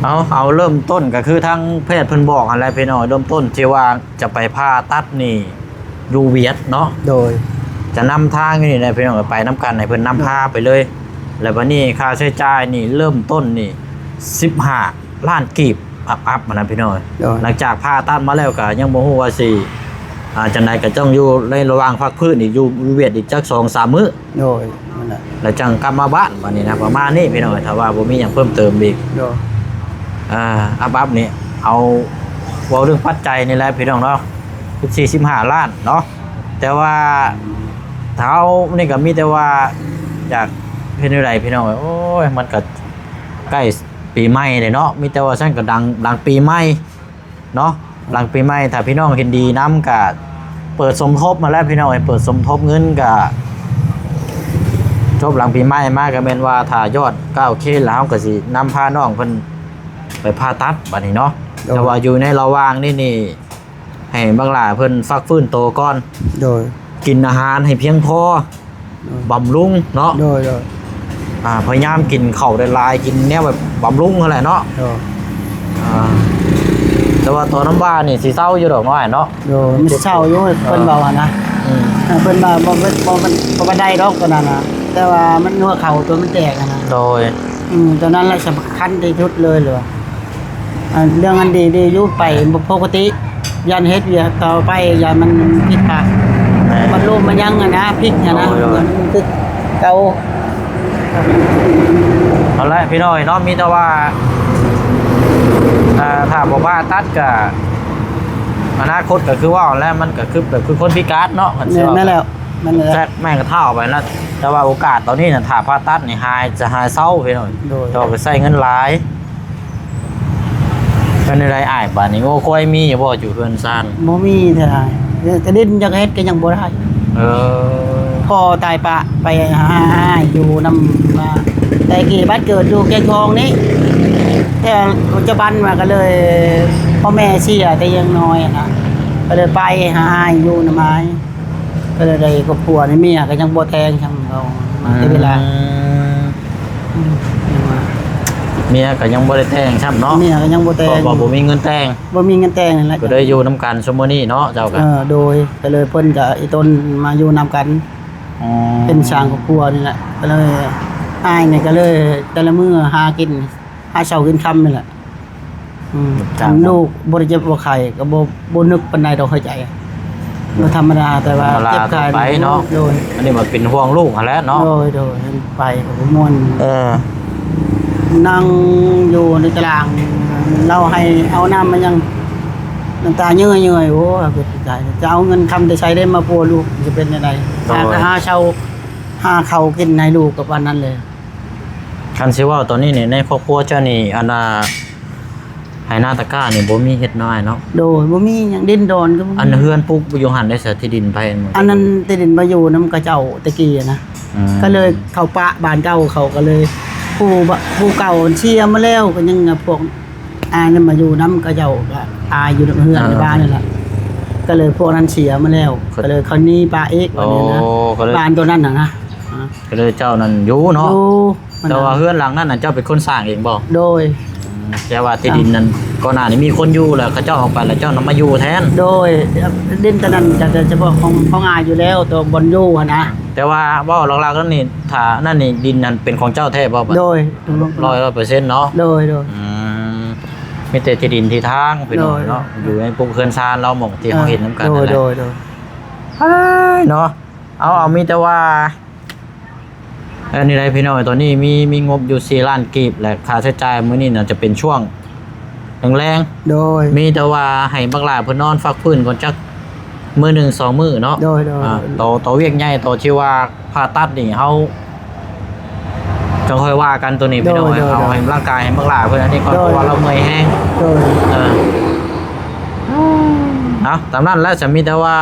ເອົາ ເອົາເລີ່ມຕົ້ນກໍຄືທາງແພດເພິ່ນບອກຫັ້ນແຫຼະ ພີ່ນ້ອງ, ເລີ່ມຕົ້ນທີ່ວ່າຈະໄປຜ່າຕັດນີ້ ຢູ່ຫວຽດເນາະ. ໂດຍ. ຈະນຳທາງຢູ່ນີ້ແຫຼະພີ່ນ້ອງ, ໄປນຳກັນ ໃຫ້ເພິ່ນນຳພາໄປເລີຍ. ແລ້ວບັດນີ້ຄ່າໃຊ້ຈ່າຍນີ້ເລີ່ມຕົ້ນນີ້ສິບຫ້າລ້ານກີບອັບໆຫັ້ນນະພີ່ນ້ອງ. ໂດຍ. ຫຼັງຈາກຜ່າຕັດມາແລ້ວກໍຍັງບໍ່ຮູ້ວ່າຊິ ອ່າ ຈັ່ງໃດ, ກໍຕ້ອງຢູ່ໃນລະຫວ່າງພັກຟື້ນອີກ ຢູ່ຫວຽດອີກຈັກສອງສາມມື້. ໂດຍ. ນັ້ນແຫຼະ ແລ້ວຈັ່ງກັບມາບ້ານບັດນີ້ນະ, ປະມານນີ້ພີ່ນ້ອງ. ຖ້າວ່າບໍ່ມີຫຍັງເພີ່ມເຕີມອີກ. ໂດຍ. ອ່າ ອັບໆນີ້ ເອົາ ເວົ້າເລື່ອງປັດໄຈນີ້ແຫຼະພີ່ນ້ອງເນາະ, ສິບສີ່ ສິບຫ້າລ້ານເນາະ. ແຕ່ວ່າເຮົານີ້ກໍມີແຕ່ວ່າຢາກເຮັດແນວໃດພີ່ນ້ອງເອີຍ. ໂອ້ຍ ມັນກໍໃກ້ປີໃໝ່ແລ້ວເນາະ, ມີແຕ່ວ່າຊັ້ນກໍດັງ ຫຼັງປີໃໝ່ເນາະ. ຫຼັງປີໃໝ່ ຖ້າພີ່ນ້ອງເຫັນດີນຳ ກະເປີດສົມທົບມາແລ້ວພີ່ນ້ອງເອີຍ ເປີດສົມທົບເງິນ ກະຈົບຫຼັງປີໃໝ່ມາ ກະແມ່ນວ່າຖ້າຍອດເກົ້າເຄແລ້ວ ເຮົາກະຊິນຳພານ້ອງເພິ່ນໄປຜ່າຕັດບາດນີ້ເນາະ. ໂດຍ ແຕ່ວ່າຢູ່ໃນລະຫວ່າງນີ້ນີ້ ໃຫ້ບັກຫຼ້າເພິ່ນພັກຟື້ນໂຕກ່ອນ ໂດຍ ກິນອາຫານໃຫ້ພຽງພໍ ໂດຍ ບຳລຸງເນາະ ໂດຍ ໂດຍ ອ່າ ພະຍາຍາມກິນເຂົ້າຫຼາຍໆ ກິນແນວແບບບຳລຸງຫັ້ນແຫຼະເນາະ ໂດຍ ອ່າ ແຕ່ວ່າຕອນນ້ຳວານີ້ຊິເຊົາຢູ່ດອກນ້ອຍເນາະ ໂດຍ ມັນຊິເຊົາຢູ່ ເອີ ເພິ່ນເວົ້າຫັ້ນນະ ອືມ ເອີ ເພິ່ນວ່າບໍ່ ບໍ່ ບໍ່ ບໍ່ປານໃດດອກຕອນນັ້ນນະ ແຕ່ວ່າມັນຫົວເຂົ່າຕົວມັນແຕກຫັ້ນນະ ໂດຍ ອືມ ຕົວນັ້ນແຫຼະສຳຄັນທີ່ສຸດເລີຍ ຫຼືວ່າ ອັນເລື່ອງອັນດີ ດີຢູ່ໄປບໍ່ປົກກະຕິ ຢ້ານເຮັດວຽກຕໍ່ໄປ ຢ້ານມັນຜິດພາດ ແມ່ນ ມັນລົ້ມມັນຫຍັງຫັ້ນນະ ພິກຫັ້ນນະ ໂດຍ ໂດຍ ມັນຄືເກົ່າ. ເອົາລະພີ່ນ້ອງເນາະ ມີແຕ່ວ່າ ເອີ ຖ້າບໍ່ຜ່າຕັດກະ ອະນາຄົດກະຄືເວົ້າແລ້ວ ມັນກະຄືແບບຄືຄົນພິການເນາະ ຄັນຊິເວົ້າ ແມ່ນແລ້ວ ແມ່ນແລ້ວ ແຊກແມ່ນກະເຖົ້າໄປນະ ແຕ່ວ່າໂອກາດຕອນນີ້ນະ ຖ້າຜ່າຕັດນີ້ຫາຍ ຈະຫາຍເຊົາພີ່ນ້ອງ ໂດຍ ແຕ່ວ່າກະໃຊ້ເງິນຫຼາຍ. ເປັນແນວໃດອ້າຍບາດນີ້ ງົວຄວາຍມີຢູ່ບໍ່ ຢູ່ເຮືອນຊານ? ບໍ່ມີແທ້ອ້າຍ ແຕ່ດິນຢາກເຮັດກະຍັງບໍ່ໄດ້ ເອີ ພໍ່ຕາຍປະໄປຫາອ້າຍຢູ່ນຳ ມາແຕ່ກີ້ ບ້ານເກີດຢູ່ແກ້ງທອງນີ້ ແຕ່ປັດຈຸບັນມາກະເລີຍ ພໍ່ແມ່ເສຍແຕ່ຍັງນ້ອຍຫັ້ນນະ ກະເລີຍໄປຫາອ້າຍຢູ່ນຳອ້າຍ ກະເລີຍໄດ້ຄອບຄົວນີ້ ເມຍກະຍັງບໍ່ແຕ່ງຊ້ຳ ເອົາມາແຕ່ເວລາ ອືມ ອືມ ເມຍກະຍັງບໍ່ໄດ້ແຕ່ງຊ້ຳເນາະ ເມຍກະຍັງບໍ່ແຕ່ງ ເພາະວ່າບໍ່ມີເງິນແຕ່ງ ບໍ່ມີເງິນແຕ່ງນັ້ນແຫຼະ ກະໄດ້ຢູ່ນຳກັນຊຸມມື້ນີ້ເນາະ ເຈົ້າກະ ເອີ ໂດຍ ກະເລີຍເພິ່ນກະອີ່ຕົນມາຢູ່ນຳກັນ ອໍ ເປັນສ້າງຄອບຄົວນີ້ແຫຼະ ກະເລີຍ ອ້າຍນີ້ກະເລີຍແຕ່ລະມື້ຫາກິນ ຫາເຊົ້າກິນຄ່ຳນີ້ແຫຼະ ອືມ ຈ້າງລູກບໍ່ໄດ້ເຈັບບໍ່ໄຂ້ກະບໍ່ ບໍ່ນຶກປານໃດດອກ ເຮົາໃຈ ບໍ່ທຳມະດາ ແຕ່ວ່າເຈັບໄຂ້ໄປເນາະ ໂດຍ ອັນນີ້ມັນເປັນຫ່ວງລູກຫັ້ນແຫຼະເນາະ ໂດຍ ໂດຍ ໄປກະບໍ່ມ່ວນ ເອີ ນັ່ງຢູ່ໃນຕາລາງ ລາວໃຫ້ເອົານ້ຳມາຍັງ ນ້ຳຕາເຍີ້ຍໆ ໂອ້ ເປັນໃຈ ຈະເອົາເງິນຄຳແຕ່ໃສໄດ້ມາປົວລູກ ຈະເປັນແນວໃດ ໂດຍ ຫາ ຫາເຊົ້າ ຫາເຂົ້າກິນໃຫ້ລູກກະປານນັ້ນແຫຼະ. ຄັນຊິເວົ້າຕອນນີ້ນີ້ ໃນຄອບຄົວເຈົ້ານີ້ ອັນນ່າ ໄຮ່ນາຕະການີ້ບໍ່ມີເຮັດເນາະອ້າຍເນາະ ໂດຍ ບໍ່ມີຫຍັງ ດິນດອນກະບໍ່ມີ ອັນເຮືອນປຸກຢູ່ຫັ້ນໄດ້ສະ ທີ່ດິນໃຜອັນນັ້ນ ທີ່ດິນມາຢູ່ນຳເຂົາເຈົ້າແຕ່ກີ້ຫັ້ນນະ ອືມ ກະເລີຍເຂົາປະບ້ານເກົ່າ ເຂົາກະເລີຍ ຜູ້ ຜູ້ເກົ່າເສຍມາແລ້ວ ກະຍັງພວກ ອ້າຍນັ້ນມາຢູ່ນຳເຂົາເຈົ້າ ກະອາຍຢູ່ນຳເຮືອນ ອ່າ ໃນບ້ານນັ້ນແຫຼະ ກະເລີຍພວກນັ້ນເສຍມາແລ້ວ ກະເລີຍເຂົາໜີປະອີກ ໂອ້ ບາດນີ້ນະ ກະເລີຍ ບ້ານໂຕນັ້ນນະ ອ່າ ກະເລີຍເຈົ້ານັ້ນຢູ່ເນາະ ຢູ່ ແຕ່ວ່າເຮືອນຫຼັງນັ້ນນະ ເຈົ້າເປັນຄົນສ້າງເອງບໍ່? ໂດຍ ອືມ ແຕ່ວ່າທີ່ດິນນັ້ນ ກ່ອນໜ້ານີ້ມີຄົນຢູ່ ແລ້ວເຂົາເຈົ້າອອກໄປ ແລ້ວເຈົ້ານຳມາຢູ່ແທນ ໂດຍ ດິນໂຕນັ້ນກະຈະ ຈະເພາະຂອງ ຂອງອາຍຢູ່ແລ້ວ ໂຕບ່ອນຢູ່ຫັ້ນນະ ແຕ່ວ່າເວົ້າຫຼັກໆແລ້ວນີ້ ຖ້ານັ້ນນີ້ ດິນນັ້ນເປັນຂອງເຈົ້າແທ້ບໍ່? ໂດຍ ຮ້ອຍເປີເຊັນເນາະ ໂດຍ ໂດຍ ອືມ ມີແຕ່ທີ່ດິນທີ່ທາງພີ່ນ້ອງເນາະ ໂດຍ ຢູ່ໃນປຸກເຮືອນຊານລາວ ໝ່ອງທີ່ເຮົາເຫັນນຳກັນ ໂດຍ ນັ້ນແຫຼະ ໂດຍ ໂດຍ ເນາະ ເອົາ ເອົາ ມີແຕ່ວ່າ ອັນນີ້ໄດ໋ພີ່ນ້ອງ ຕອນນີ້ມີ ມີງົບຢູ່ສີ່ລ້ານກີບ ແລະ ຄ່າໃຊ້ຈ່າຍມື້ນີ້ໜ້າຈະເປັນຊ່ວງແລງໆ ໂດຍ ມີແຕ່ວ່າໃຫ້ບັກຫຼ້າເພິ່ນນອນພັກຟື້ນກ່ອນຈັກ ມື້ໜຶ່ງສອງມື້ເນາະ ໂດຍ ໂດຍ ອ່າ ໂດຍ ຕໍ່ ຕໍ່ວຽກໃຫຍ່ ຕໍ່ທີ່ວ່າຜ່າຕັດນີ້ ເຮົາຈັ່ງຄ່ອຍວ່າກັນໂຕນີ້ພີ່ນ້ອງ ໂດຍ ໂດຍ ເອົາໃຫ້ຮ່າງກາຍໃຫ້ບັກຫຼ້າເພິ່ນອັນນີ້ກ່ອນ ໂດຍ ເພາະວ່າລາວເມື່ອຍແຮງ ໂດຍ ເອີ ເອົາ ຕາມນັ້ນແຫຼະ ສະ ມີແຕ່ວ່າ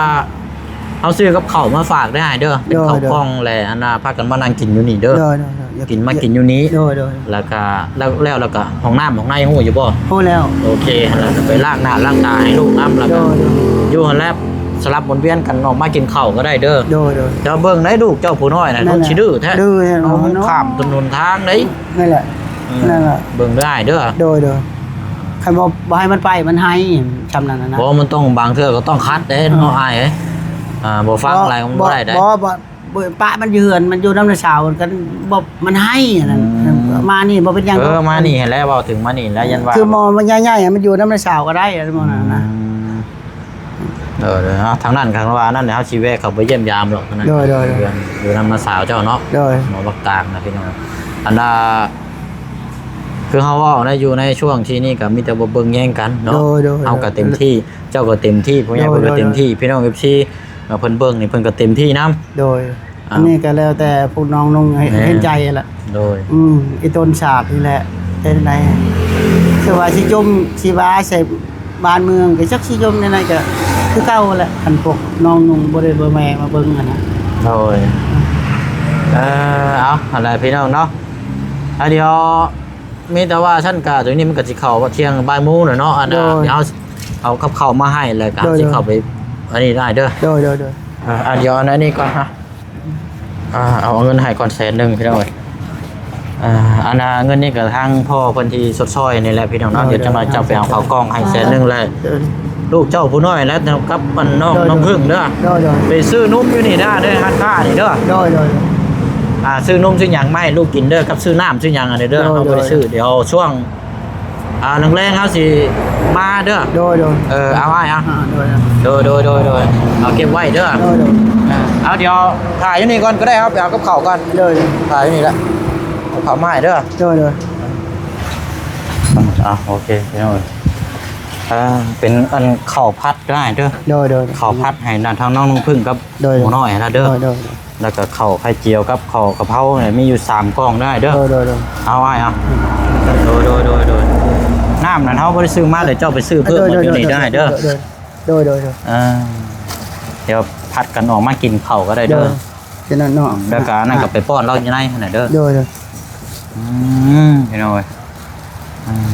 ເຮົາຊື້ກັບເຂົ້າມາຝາກເດີອ້າຍເດີ ເປັນເຂົ້າກ່ອງ ແລະ ອັນນ່າ ພາກັນມານັ່ງກິນຢູ່ນີ້ເດີ ໂດຍ ໂດຍ ໂດຍ ກິນ ມາກິນຢູ່ນີ້ ໂດຍ ໂດຍ ແລ້ວກະ ແລ້ວ ແລ້ວ ແລ້ວກະຫ້ອງນ້ຳຫ້ອງໃນຮູ້ຢູ່ບໍ່? ຮູ້ແລ້ວ ໂອເຄ ແລ້ວກະໄປລ້າງໜ້າລ້າງຕາໃຫ້ລູກນຳ ແລ້ວກະ ໂດຍ ໂດຍ ຢູ່ຫັ້ນແຫຼະ ສະຫຼັບໝູນວຽນກັນອອກມາກິນເຂົ້າກະໄດ້ເດີ ໂດຍ ໂດຍ ແຕ່ວ່າເບິ່ງໄດ໋ລູກເຈົ້າຜູ້ນ້ອຍນະ ເພິ່ນຊິດື້ແທ້ ເອີ ເນາະ ຂ້າມຖະໜົນທາງໄດ໋ ນັ້ນແຫຼະ ເອີ ນັ້ນແຫຼະ ເບິ່ງເດີອ້າຍເດີ ໂດຍ ໂດຍ ຄັນບໍ່ ບໍ່ໃຫ້ມັນໄປ ມັນໄຫ້ ຊ່ຳນັ້ນນະ ບໍ່ ມັນຕ້ອງ ບາງເທື່ອກະຕ້ອງຂັດເດ້ ເອີ ເນາະອ້າຍເອີຍ ອ່າ ບໍ່ຟັງ ບໍ່ ອະໄລມັນບໍ່ໄດ້ເດ້ ບໍ່ ບໍ່ ບໍ່ ປະມັນຢູ່ເຮືອນ ມັນຢູ່ນຳນ້າສາວ ມັນກະບໍ່ ມັນໄຫ້ອັນນັ້ນ ອືມ ມານີ້ບໍ່ເປັນຫຍັງ ເອີ ມານີ້ຫັ້ນແຫຼະ ເວົ້າເຖິງມານີ້ແຫຼະ ຢ້ານວ່າ ຄືໝໍມັນໃຫຍ່ໆ ມັນຢູ່ນຳນ້າສາວກະໄດ້ ໝໍນັ້ນນະ ອືມ ເອີ ເນາະ ທາງນັ້ນ ຄັນວ່ານັ້ນ ເຮົາຊິແວະເຂົ້າໄປຢ້ຽມຢາມດອກ ໂດຍ ໂດຍ ໂດຍ ຢູ່ນຳນ້າສາວເຈົ້າເນາະ ໂດຍ ໝໍບັກຕາງນະພີ່ນ້ອງ ອັນນ່າ ຄືເຮົາເວົ້ານະ ຢູ່ໃນຊ່ວງທີ່ນີ້ກະມີແຕ່ວ່າເບິ່ງແຍງກັນເນາະ ໂດຍ ໂດຍ ເຮົາກະເຕັມທີ່ ເຈົ້າກະເຕັມທີ່ ຜູ້ໃຫຍ່ເພິ່ນກະເຕັມທີ່ ໂດຍ ໂດຍ ພີ່ນ້ອງ ເອັຟຊີ ເພິ່ນເບິ່ງນີ້ ເພິ່ນກະເຕັມທີ່ນຳ ໂດຍ ອ່າ ອັນນີ້ກະແລ້ວແຕ່ພວກນ້ອງນຸ່ງໃຫ້ ແມ່ນ ເຫັນໃຈຫັ້ນລະ ໂດຍ ອືມ ອີ່ຕົນສາກນີ້ແຫຼະ ເຮັດໃດ ຄືວ່າຊິຈົ່ມຊິວາໃສ່ ບ້ານເມືອງກໍຈັກຊິຈົ່ມແນວໃດກໍຄືເກົ່າແຫຼະ ຄັນພວກນ້ອງນຸ່ງບໍ່ໄດ້ບໍ່ແມ່ມາເບິ່ງຫັ້ນນະ. ໂດຍ ເອີ ເອົາ ຫັ້ນແຫຼະພີ່ນ້ອງເນາະ. ອ່າ ດຽວ ມີແຕ່ວ່າຊັ້ນກະ ດຽວນີ້ມັນກະຊິເຂົ້າທ່ຽງບ່າຍໂມງແລ້ວເນາະ. ອັນ ໂດຍ ດຽວເຮົາເອົາກັບເຂົ້າມາໃຫ້ ແລ້ວກະ ໂດຍ ຊິເຂົ້າໄປ ອັນນີ້ໄດ້ເດີ. ໂດຍ ໂດຍ ໂດຍ ເອີ ອ່າ ດຽວອັນນີ້ກ່ອນຮະ. ອ່າ ເອົາເງິນໃຫ້ກ່ອນແສນໜຶ່ງພີ່ນ້ອງເອີຍ. ອ່າ ອັນນ່າ ເງິນນີ້ກໍທາງພໍ່ເພິ່ນທີ່ຊົດຊ່ອຍນີ້ແຫຼະພີ່ນ້ອງເນາະ. ໂດຍ ດຽວຈັກໜ້ອຍເຈົ້າໄປເອົາເຂົ້າກ່ອງໃຫ້ແສນໜຶ່ງແລ້ວ ໂດຍ ລູກເຈົ້າຜູ້ນ້ອຍແລ້ວກັບອັນນ້ອງ ໂດຍ ນ້ອງເພິ່ງເດີ. ໂດຍ ໂດຍ ໄປຊື້ນົມຢູ່ນີ້ເດີ ໃນຮ້ານຄ້ານີ້ເດີ. ໂດຍ ໂດຍ ອ່າ ຊື້ນົມຊື້ຫຍັງມາໃຫ້ລູກກິນເດີ ກັບຊື້ນ້ຳຊື້ຫຍັງອັນນີ້ເດີ. ໂດຍ ເຮົາບໍ່ໄດ້ ໂດຍ ຊື້ ດຽວຊ່ວງ ອ່າ ແລງໆເຮົາຊິມາເດີ. ໂດຍ ໂດຍ ເອີ ເອົາອ້າຍເອົາ. ອ່າ ໂດຍ ໂດຍ ໂດຍ ໂດຍ ໂດຍ ເອົາເກັບໄວ້ເດີ. ໂດຍ ໂດຍ ອ່າ ເອົາ ດຽວຖ້າຢູ່ນີ້ກ່ອນກໍໄດ້ ເຮົາໄປເອົາກັບເຂົ້າກ່ອນ. ໂດຍ ໂດຍ ຖ້າຢູ່ນີ້ແຫຼະ ເອົາເຂົ້າມາໃຫ້ເດີ. ໂດຍ ໂດຍ ອ່າ ໂອເຄພີ່ນ້ອງເອີຍ. ອ່າ ເປັນອັນເຂົ້າຜັດໄດ້ເດີ. ໂດຍ ໂດຍ ໂດຍ ເຂົ້າຜັດໃຫ້ທາງນ້ອງນ້ຳເພິ່ງກັບ ໂດຍ ໂດຍ ໝໍນ້ອຍຫັ້ນນະເດີ. ໂດຍ ໂດຍ ໂດຍ ແລ້ວກໍເຂົ້າໄຂ່ຈຽວກັບເຂົ້າກະເພົານີ້ ມີຢູ່ສາມກ່ອງໄດ້ເດີ. ໂດຍ ໂດຍ ໂດຍ ເອົາອ້າຍເອົາ. ໂດຍ ໂດຍ ໂດຍ ໂດຍ ນ້ຳນັ້ນເຮົາບໍ່ໄດ້ຊື້ມາ ດຽວເຈົ້າໄປຊື້ເພີ່ມ ໂດຍ ມາຢູ່ນີ້ ໂດຍ ໄດ້ເດີ. ໂດຍ ໂດຍ ໂດຍ ໂດຍ ເອີ ດຽວຜັດກັນອອກມາກິນເຂົ້າກໍໄດ້ເດີ. ໂດຍ ເປັນນັ້ນເນາະ ແລ້ວກໍອັນນັ້ນກໍໄປປ້ອນລາວຢູ່ໃນຫັ້ນນະເດີ. ໂດຍ ໂດຍ ອືມ ພີ່ນ້ອງເອີຍ ອືມ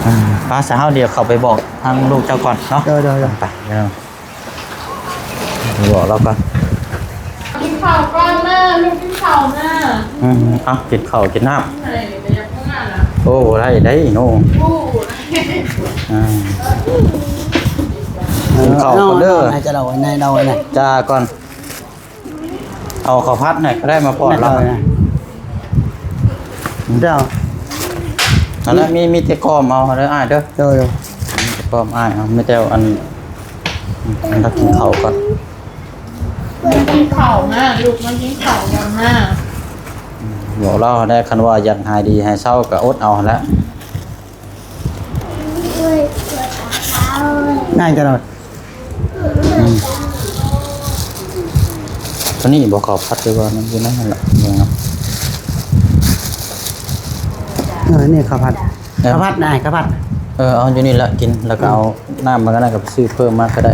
ອືມ ໄປຊະ ເຮົາດຽວເຂົ້າໄປບອກທາງລູກເຈົ້າກ່ອນເນາະ. ໂດຍ ໂດຍ ໂດຍ ໄປ ໄປບອກລາວກ່ອນ. ກິນເຂົ້າກ່ອນນະ ລູກກິນເຂົ້ານະ. ອືມ ເອົາ ກິນເຂົ້າກິນນ້ຳ. ໂອ້ ໄດ້ໄດ້ໂນ. ອ່າ ກິນເຂົ້າກ່ອນເດີ. ໃນຈະເລົ່າ ໃນເລົ່າ ໃນຈາກ່ອນ. ເອົາເຂົ້າຜັດໃຫ້ກໍໄດ້ ມາປ້ອນລາວ. ເຈົ້າ ອັນນັ້ນມີ ມີແຕ່ກ້ອມເອົາເດີອ້າຍເດີ. ໂດຍ ໂດຍ ມີແຕ່ກ້ອມອ້າຍເອົາ. ມີແຕ່ອັນ ອັນ ລາວກິນເຂົ້າກ່ອນ. ກິນເຂົ້ານະ ລູກມາກິນເຂົ້າກ່ອນນະ. ບອກລາວໄດ້ ຄັນວ່າຢາກຫາຍດີຫາຍເຊົາກໍອົດເອົາຫັ້ນແຫຼະ. ງ່າຍຕະຫຼອດ. ອືມ ຕົວນີ້ບໍ່ເຂົ້າຜັດ ຫຼືວ່າມັນຢູ່ໃນນັ້ນລະ ເບິ່ງເນາະ. ເອີ ນີ້ເຂົ້າຜັດ ເອີ ເຂົ້າຜັດນາຍ ເຂົ້າຜັດ. ເອີ ເອົາຢູ່ນີ້ລະກິນ ແລ້ວກໍເອົາ ອືມ ນ້ຳມັນກໍໄດ້ ກໍໄປຊື້ເພີ່ມມາກໍໄດ້.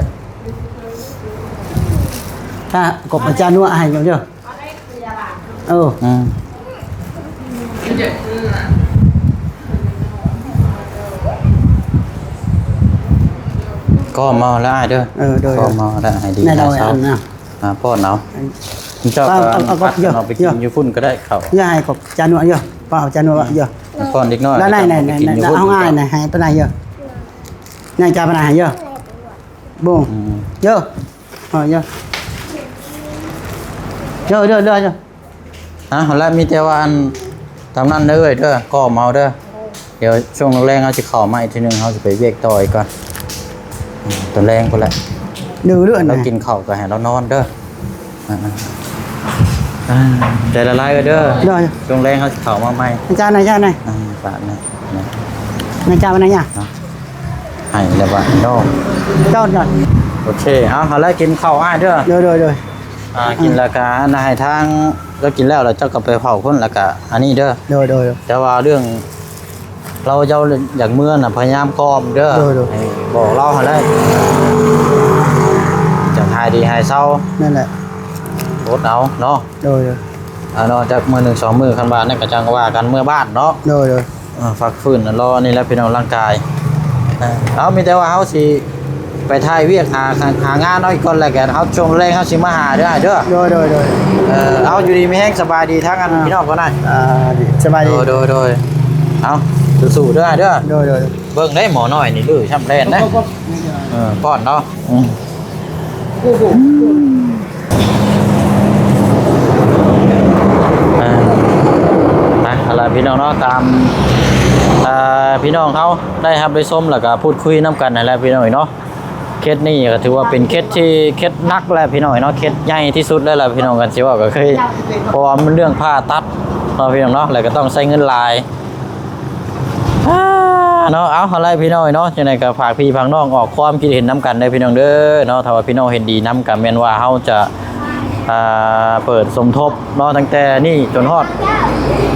ຖ້າກົບອາຈານນົວະໃຫ້ຢູ່ເດີ. ເອີ ອືມ ກໍເມົາແລ້ວອ້າຍເດີ. ເອີ ໂດຍ ກໍເມົາແລ້ວ ໃຫ້ດີ ໃຫ້ເຊົາ ມາປ້ອນເອົາ. ເຈົ້າກໍ ເອົາ ເອົາ ເອົາໄປກິນຢູ່ພຸ້ນກໍໄດ້ເຂົ້າ. ຢ່າໃຫ້ຂອບຈານວດເດີ ປ້າເອົາຈານວດເດີ. ປ້ອນເດັກນ້ອຍ ແລ້ວໃນ ໃນ ໃນ ເອົາງ່າຍນະ ໃຫ້ປານໃນເດີ. ນາຍຈາປານໃນໃຫ້ເດີ. ບົງ ອືມ ເດີ ເອີ ເດີ ເດີ ເດີ ເດີ ເດີ. ອ່ະ ແລ້ວມີແຕ່ວ່າອັນ ຕາມນັ້ນເດີເອື້ອຍເດີ ກໍເມົາເດີ. ດຽວຊ່ວງແລງໆເຮົາຊິເຂົ້າມາອີກທີໜຶ່ງ ເຮົາຊິໄປວຽກຕໍ່ອີກກ່ອນ. ອືມ ຕອນແລງພຸ້ນແຫຼະ ດື້ເລື່ອນ ລາວກິນເຂົ້າກໍໃຫ້ລາວນອນເດີ. ອ່າ ອ່າ ໃຈລະລາຍເດີ້. ໂດຍ ຊ່ວງແລງເຮົາຊິເຂົ້າມາໃໝ່. ອາຈານນະ ອາຈານນະ. ອ່າ ຝາກນະ ນະ ນາຍຈ້າວ່ານາຍຍາ ເນາະ ໃຫ້ແລ້ວວ່າເນາະ. ໂດຍ ໂດຍ ໂອເຄ ເອົາ ເອົາລະ ກິນເຂົ້າອ້າຍເດີ້. ໂດຍ ໂດຍ ໂດຍ ອ່າ ກິນແລ້ວກະອັນໃຫ້ທາງ ລາວກິນແລ້ວ ແລ້ວເຈົ້າກໍໄປເຝົ້າຄົນ ແລ້ວກະອັນນີ້ເດີ້. ໂດຍ ໂດຍ ໂດຍ ແຕ່ວ່າເລື່ອງ ລາວເຈົ້າຢາກເມືອນະ ພະຍາຍາມກ່ອມເດີ້. ໂດຍ ໂດຍ ໃຫ້ບອກລາວຫັ້ນແຫຼະ ຈັ່ງຫາຍດີຫາຍເຊົາ. ນັ້ນແຫຼະ ອົດເອົາເນາະ. ໂດຍ ໂດຍ ອ່າ ເນາະ ຈັກມື້ໜຶ່ງສອງມື້ ຄັນວ່ານັ້ນກໍຈັ່ງວ່າກັນເມືອບ້ານເນາະ. ໂດຍ ໂດຍ ເອີ ພັກຟື້ນ ລໍນີ້ແຫຼະພີ່ນ້ອງ ຮ່າງກາຍ. ເອີ ເອົາ ມີແຕ່ວ່າເຮົາຊິ ໄປຖ່າຍວຽກຫາ ຫາງານເອົາອີກກ່ອນ ແລ້ວກໍເຮົາຊ່ວງແລງເຮົາຊິມາຫາເດີ້ອ້າຍເດີ້. ໂດຍ ໂດຍ ໂດຍ ເອີ ເອົາ ຢູ່ດີມີແຮງ ສະບາຍດີທາງອັນ ອ່າ ພີ່ນ້ອງກ່ອນນະ. ອ່າ ສະບາຍດີ ໂດຍ ໂດຍ ໂດຍ ເອົາ ສູ້ໆເດີ້ອ້າຍເດີ້. ໂດຍ ໂດຍ ເບິ່ງໄດ້ໝໍນ້ອຍນີ້ດື້ຊ້ຳແລ່ນນະ. ເອີ ປ້ອນເນາະ. ອືມ ອ່າ ໄປ ເອົາລະພີ່ນ້ອງເນາະ ຕາມ ອ່າ ພີ່ນ້ອງເຮົາໄດ້ຮັບໄດ້ຊົມ ແລ້ວກໍພູດຄຸຍນຳກັນຫັ້ນແຫຼະພີ່ນ້ອງເອີຍເນາະ. ເຂດນີ້ກໍຖືວ່າເປັນເຂດທີ່ ເຂດໜັກແຫຼະພີ່ນ້ອງເນາະ ເຂດໃຫຍ່ທີ່ສຸດເລີຍລະພີ່ນ້ອງ ກັນຊິເວົ້າກໍເຄີຍ ເພາະວ່າມັນເລື່ອງຜ່າຕັດເນາະພີ່ນ້ອງເນາະ ແລ້ວກໍຕ້ອງໃຊ້ເງິນຫຼາຍ ອ່າ ເນາະ. ເອົາ ເອົາລະພີ່ນ້ອງເນາະ ຈັ່ງໃດກໍຝາກພີ່ຝາກນ້ອງອອກຄວາມຄິດເຫັນນຳກັນເດີ້ພີ່ນ້ອງເດີ້ເນາະ. ຖ້າວ່າພີ່ນ້ອງເຫັນດີນຳ ກໍແມ່ນວ່າເຮົາຈະ ອ່າ ເປີດສົມທົບເນາະ ຕັ້ງແຕ່ນີ້ຈົນຮອດ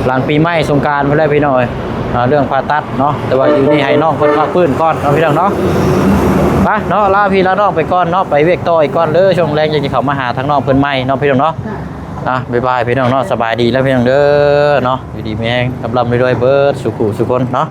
ຫຼັງປີໃໝ່ສົງການພຸ້ນແຫຼະພີ່ນ້ອງເອີຍ ອ່າ ເລື່ອງຜ່າຕັດເນາະ ແຕ່ວ່າຢູ່ນີ້ໃຫ້ນ້ອງເພິ່ນພັກຟື້ນກ່ອນເນາະພີ່ນ້ອງເນາະ. ໄປເນາະ ລາພີ່ລານ້ອງໄປກ່ອນເນາະ ໄປວຽກຕໍ່ອີກກ່ອນເດີ. ຊ່ວງແລງຍັງຊິເຂົ້າມາຫາທາງນ້ອງເພິ່ນໃໝ່ເນາະພີ່ນ້ອງເນາະ. ອ່ະ ບາຍບາຍພີ່ນ້ອງເນາະ ສະບາຍດີແລ້ວພີ່ນ້ອງເດີເນາະ ຢູ່ດີມີແຮງ ລ່ຳໆລວຍໆເບິດສູ່ຜູ້ສູ່ຄົນເນາະ.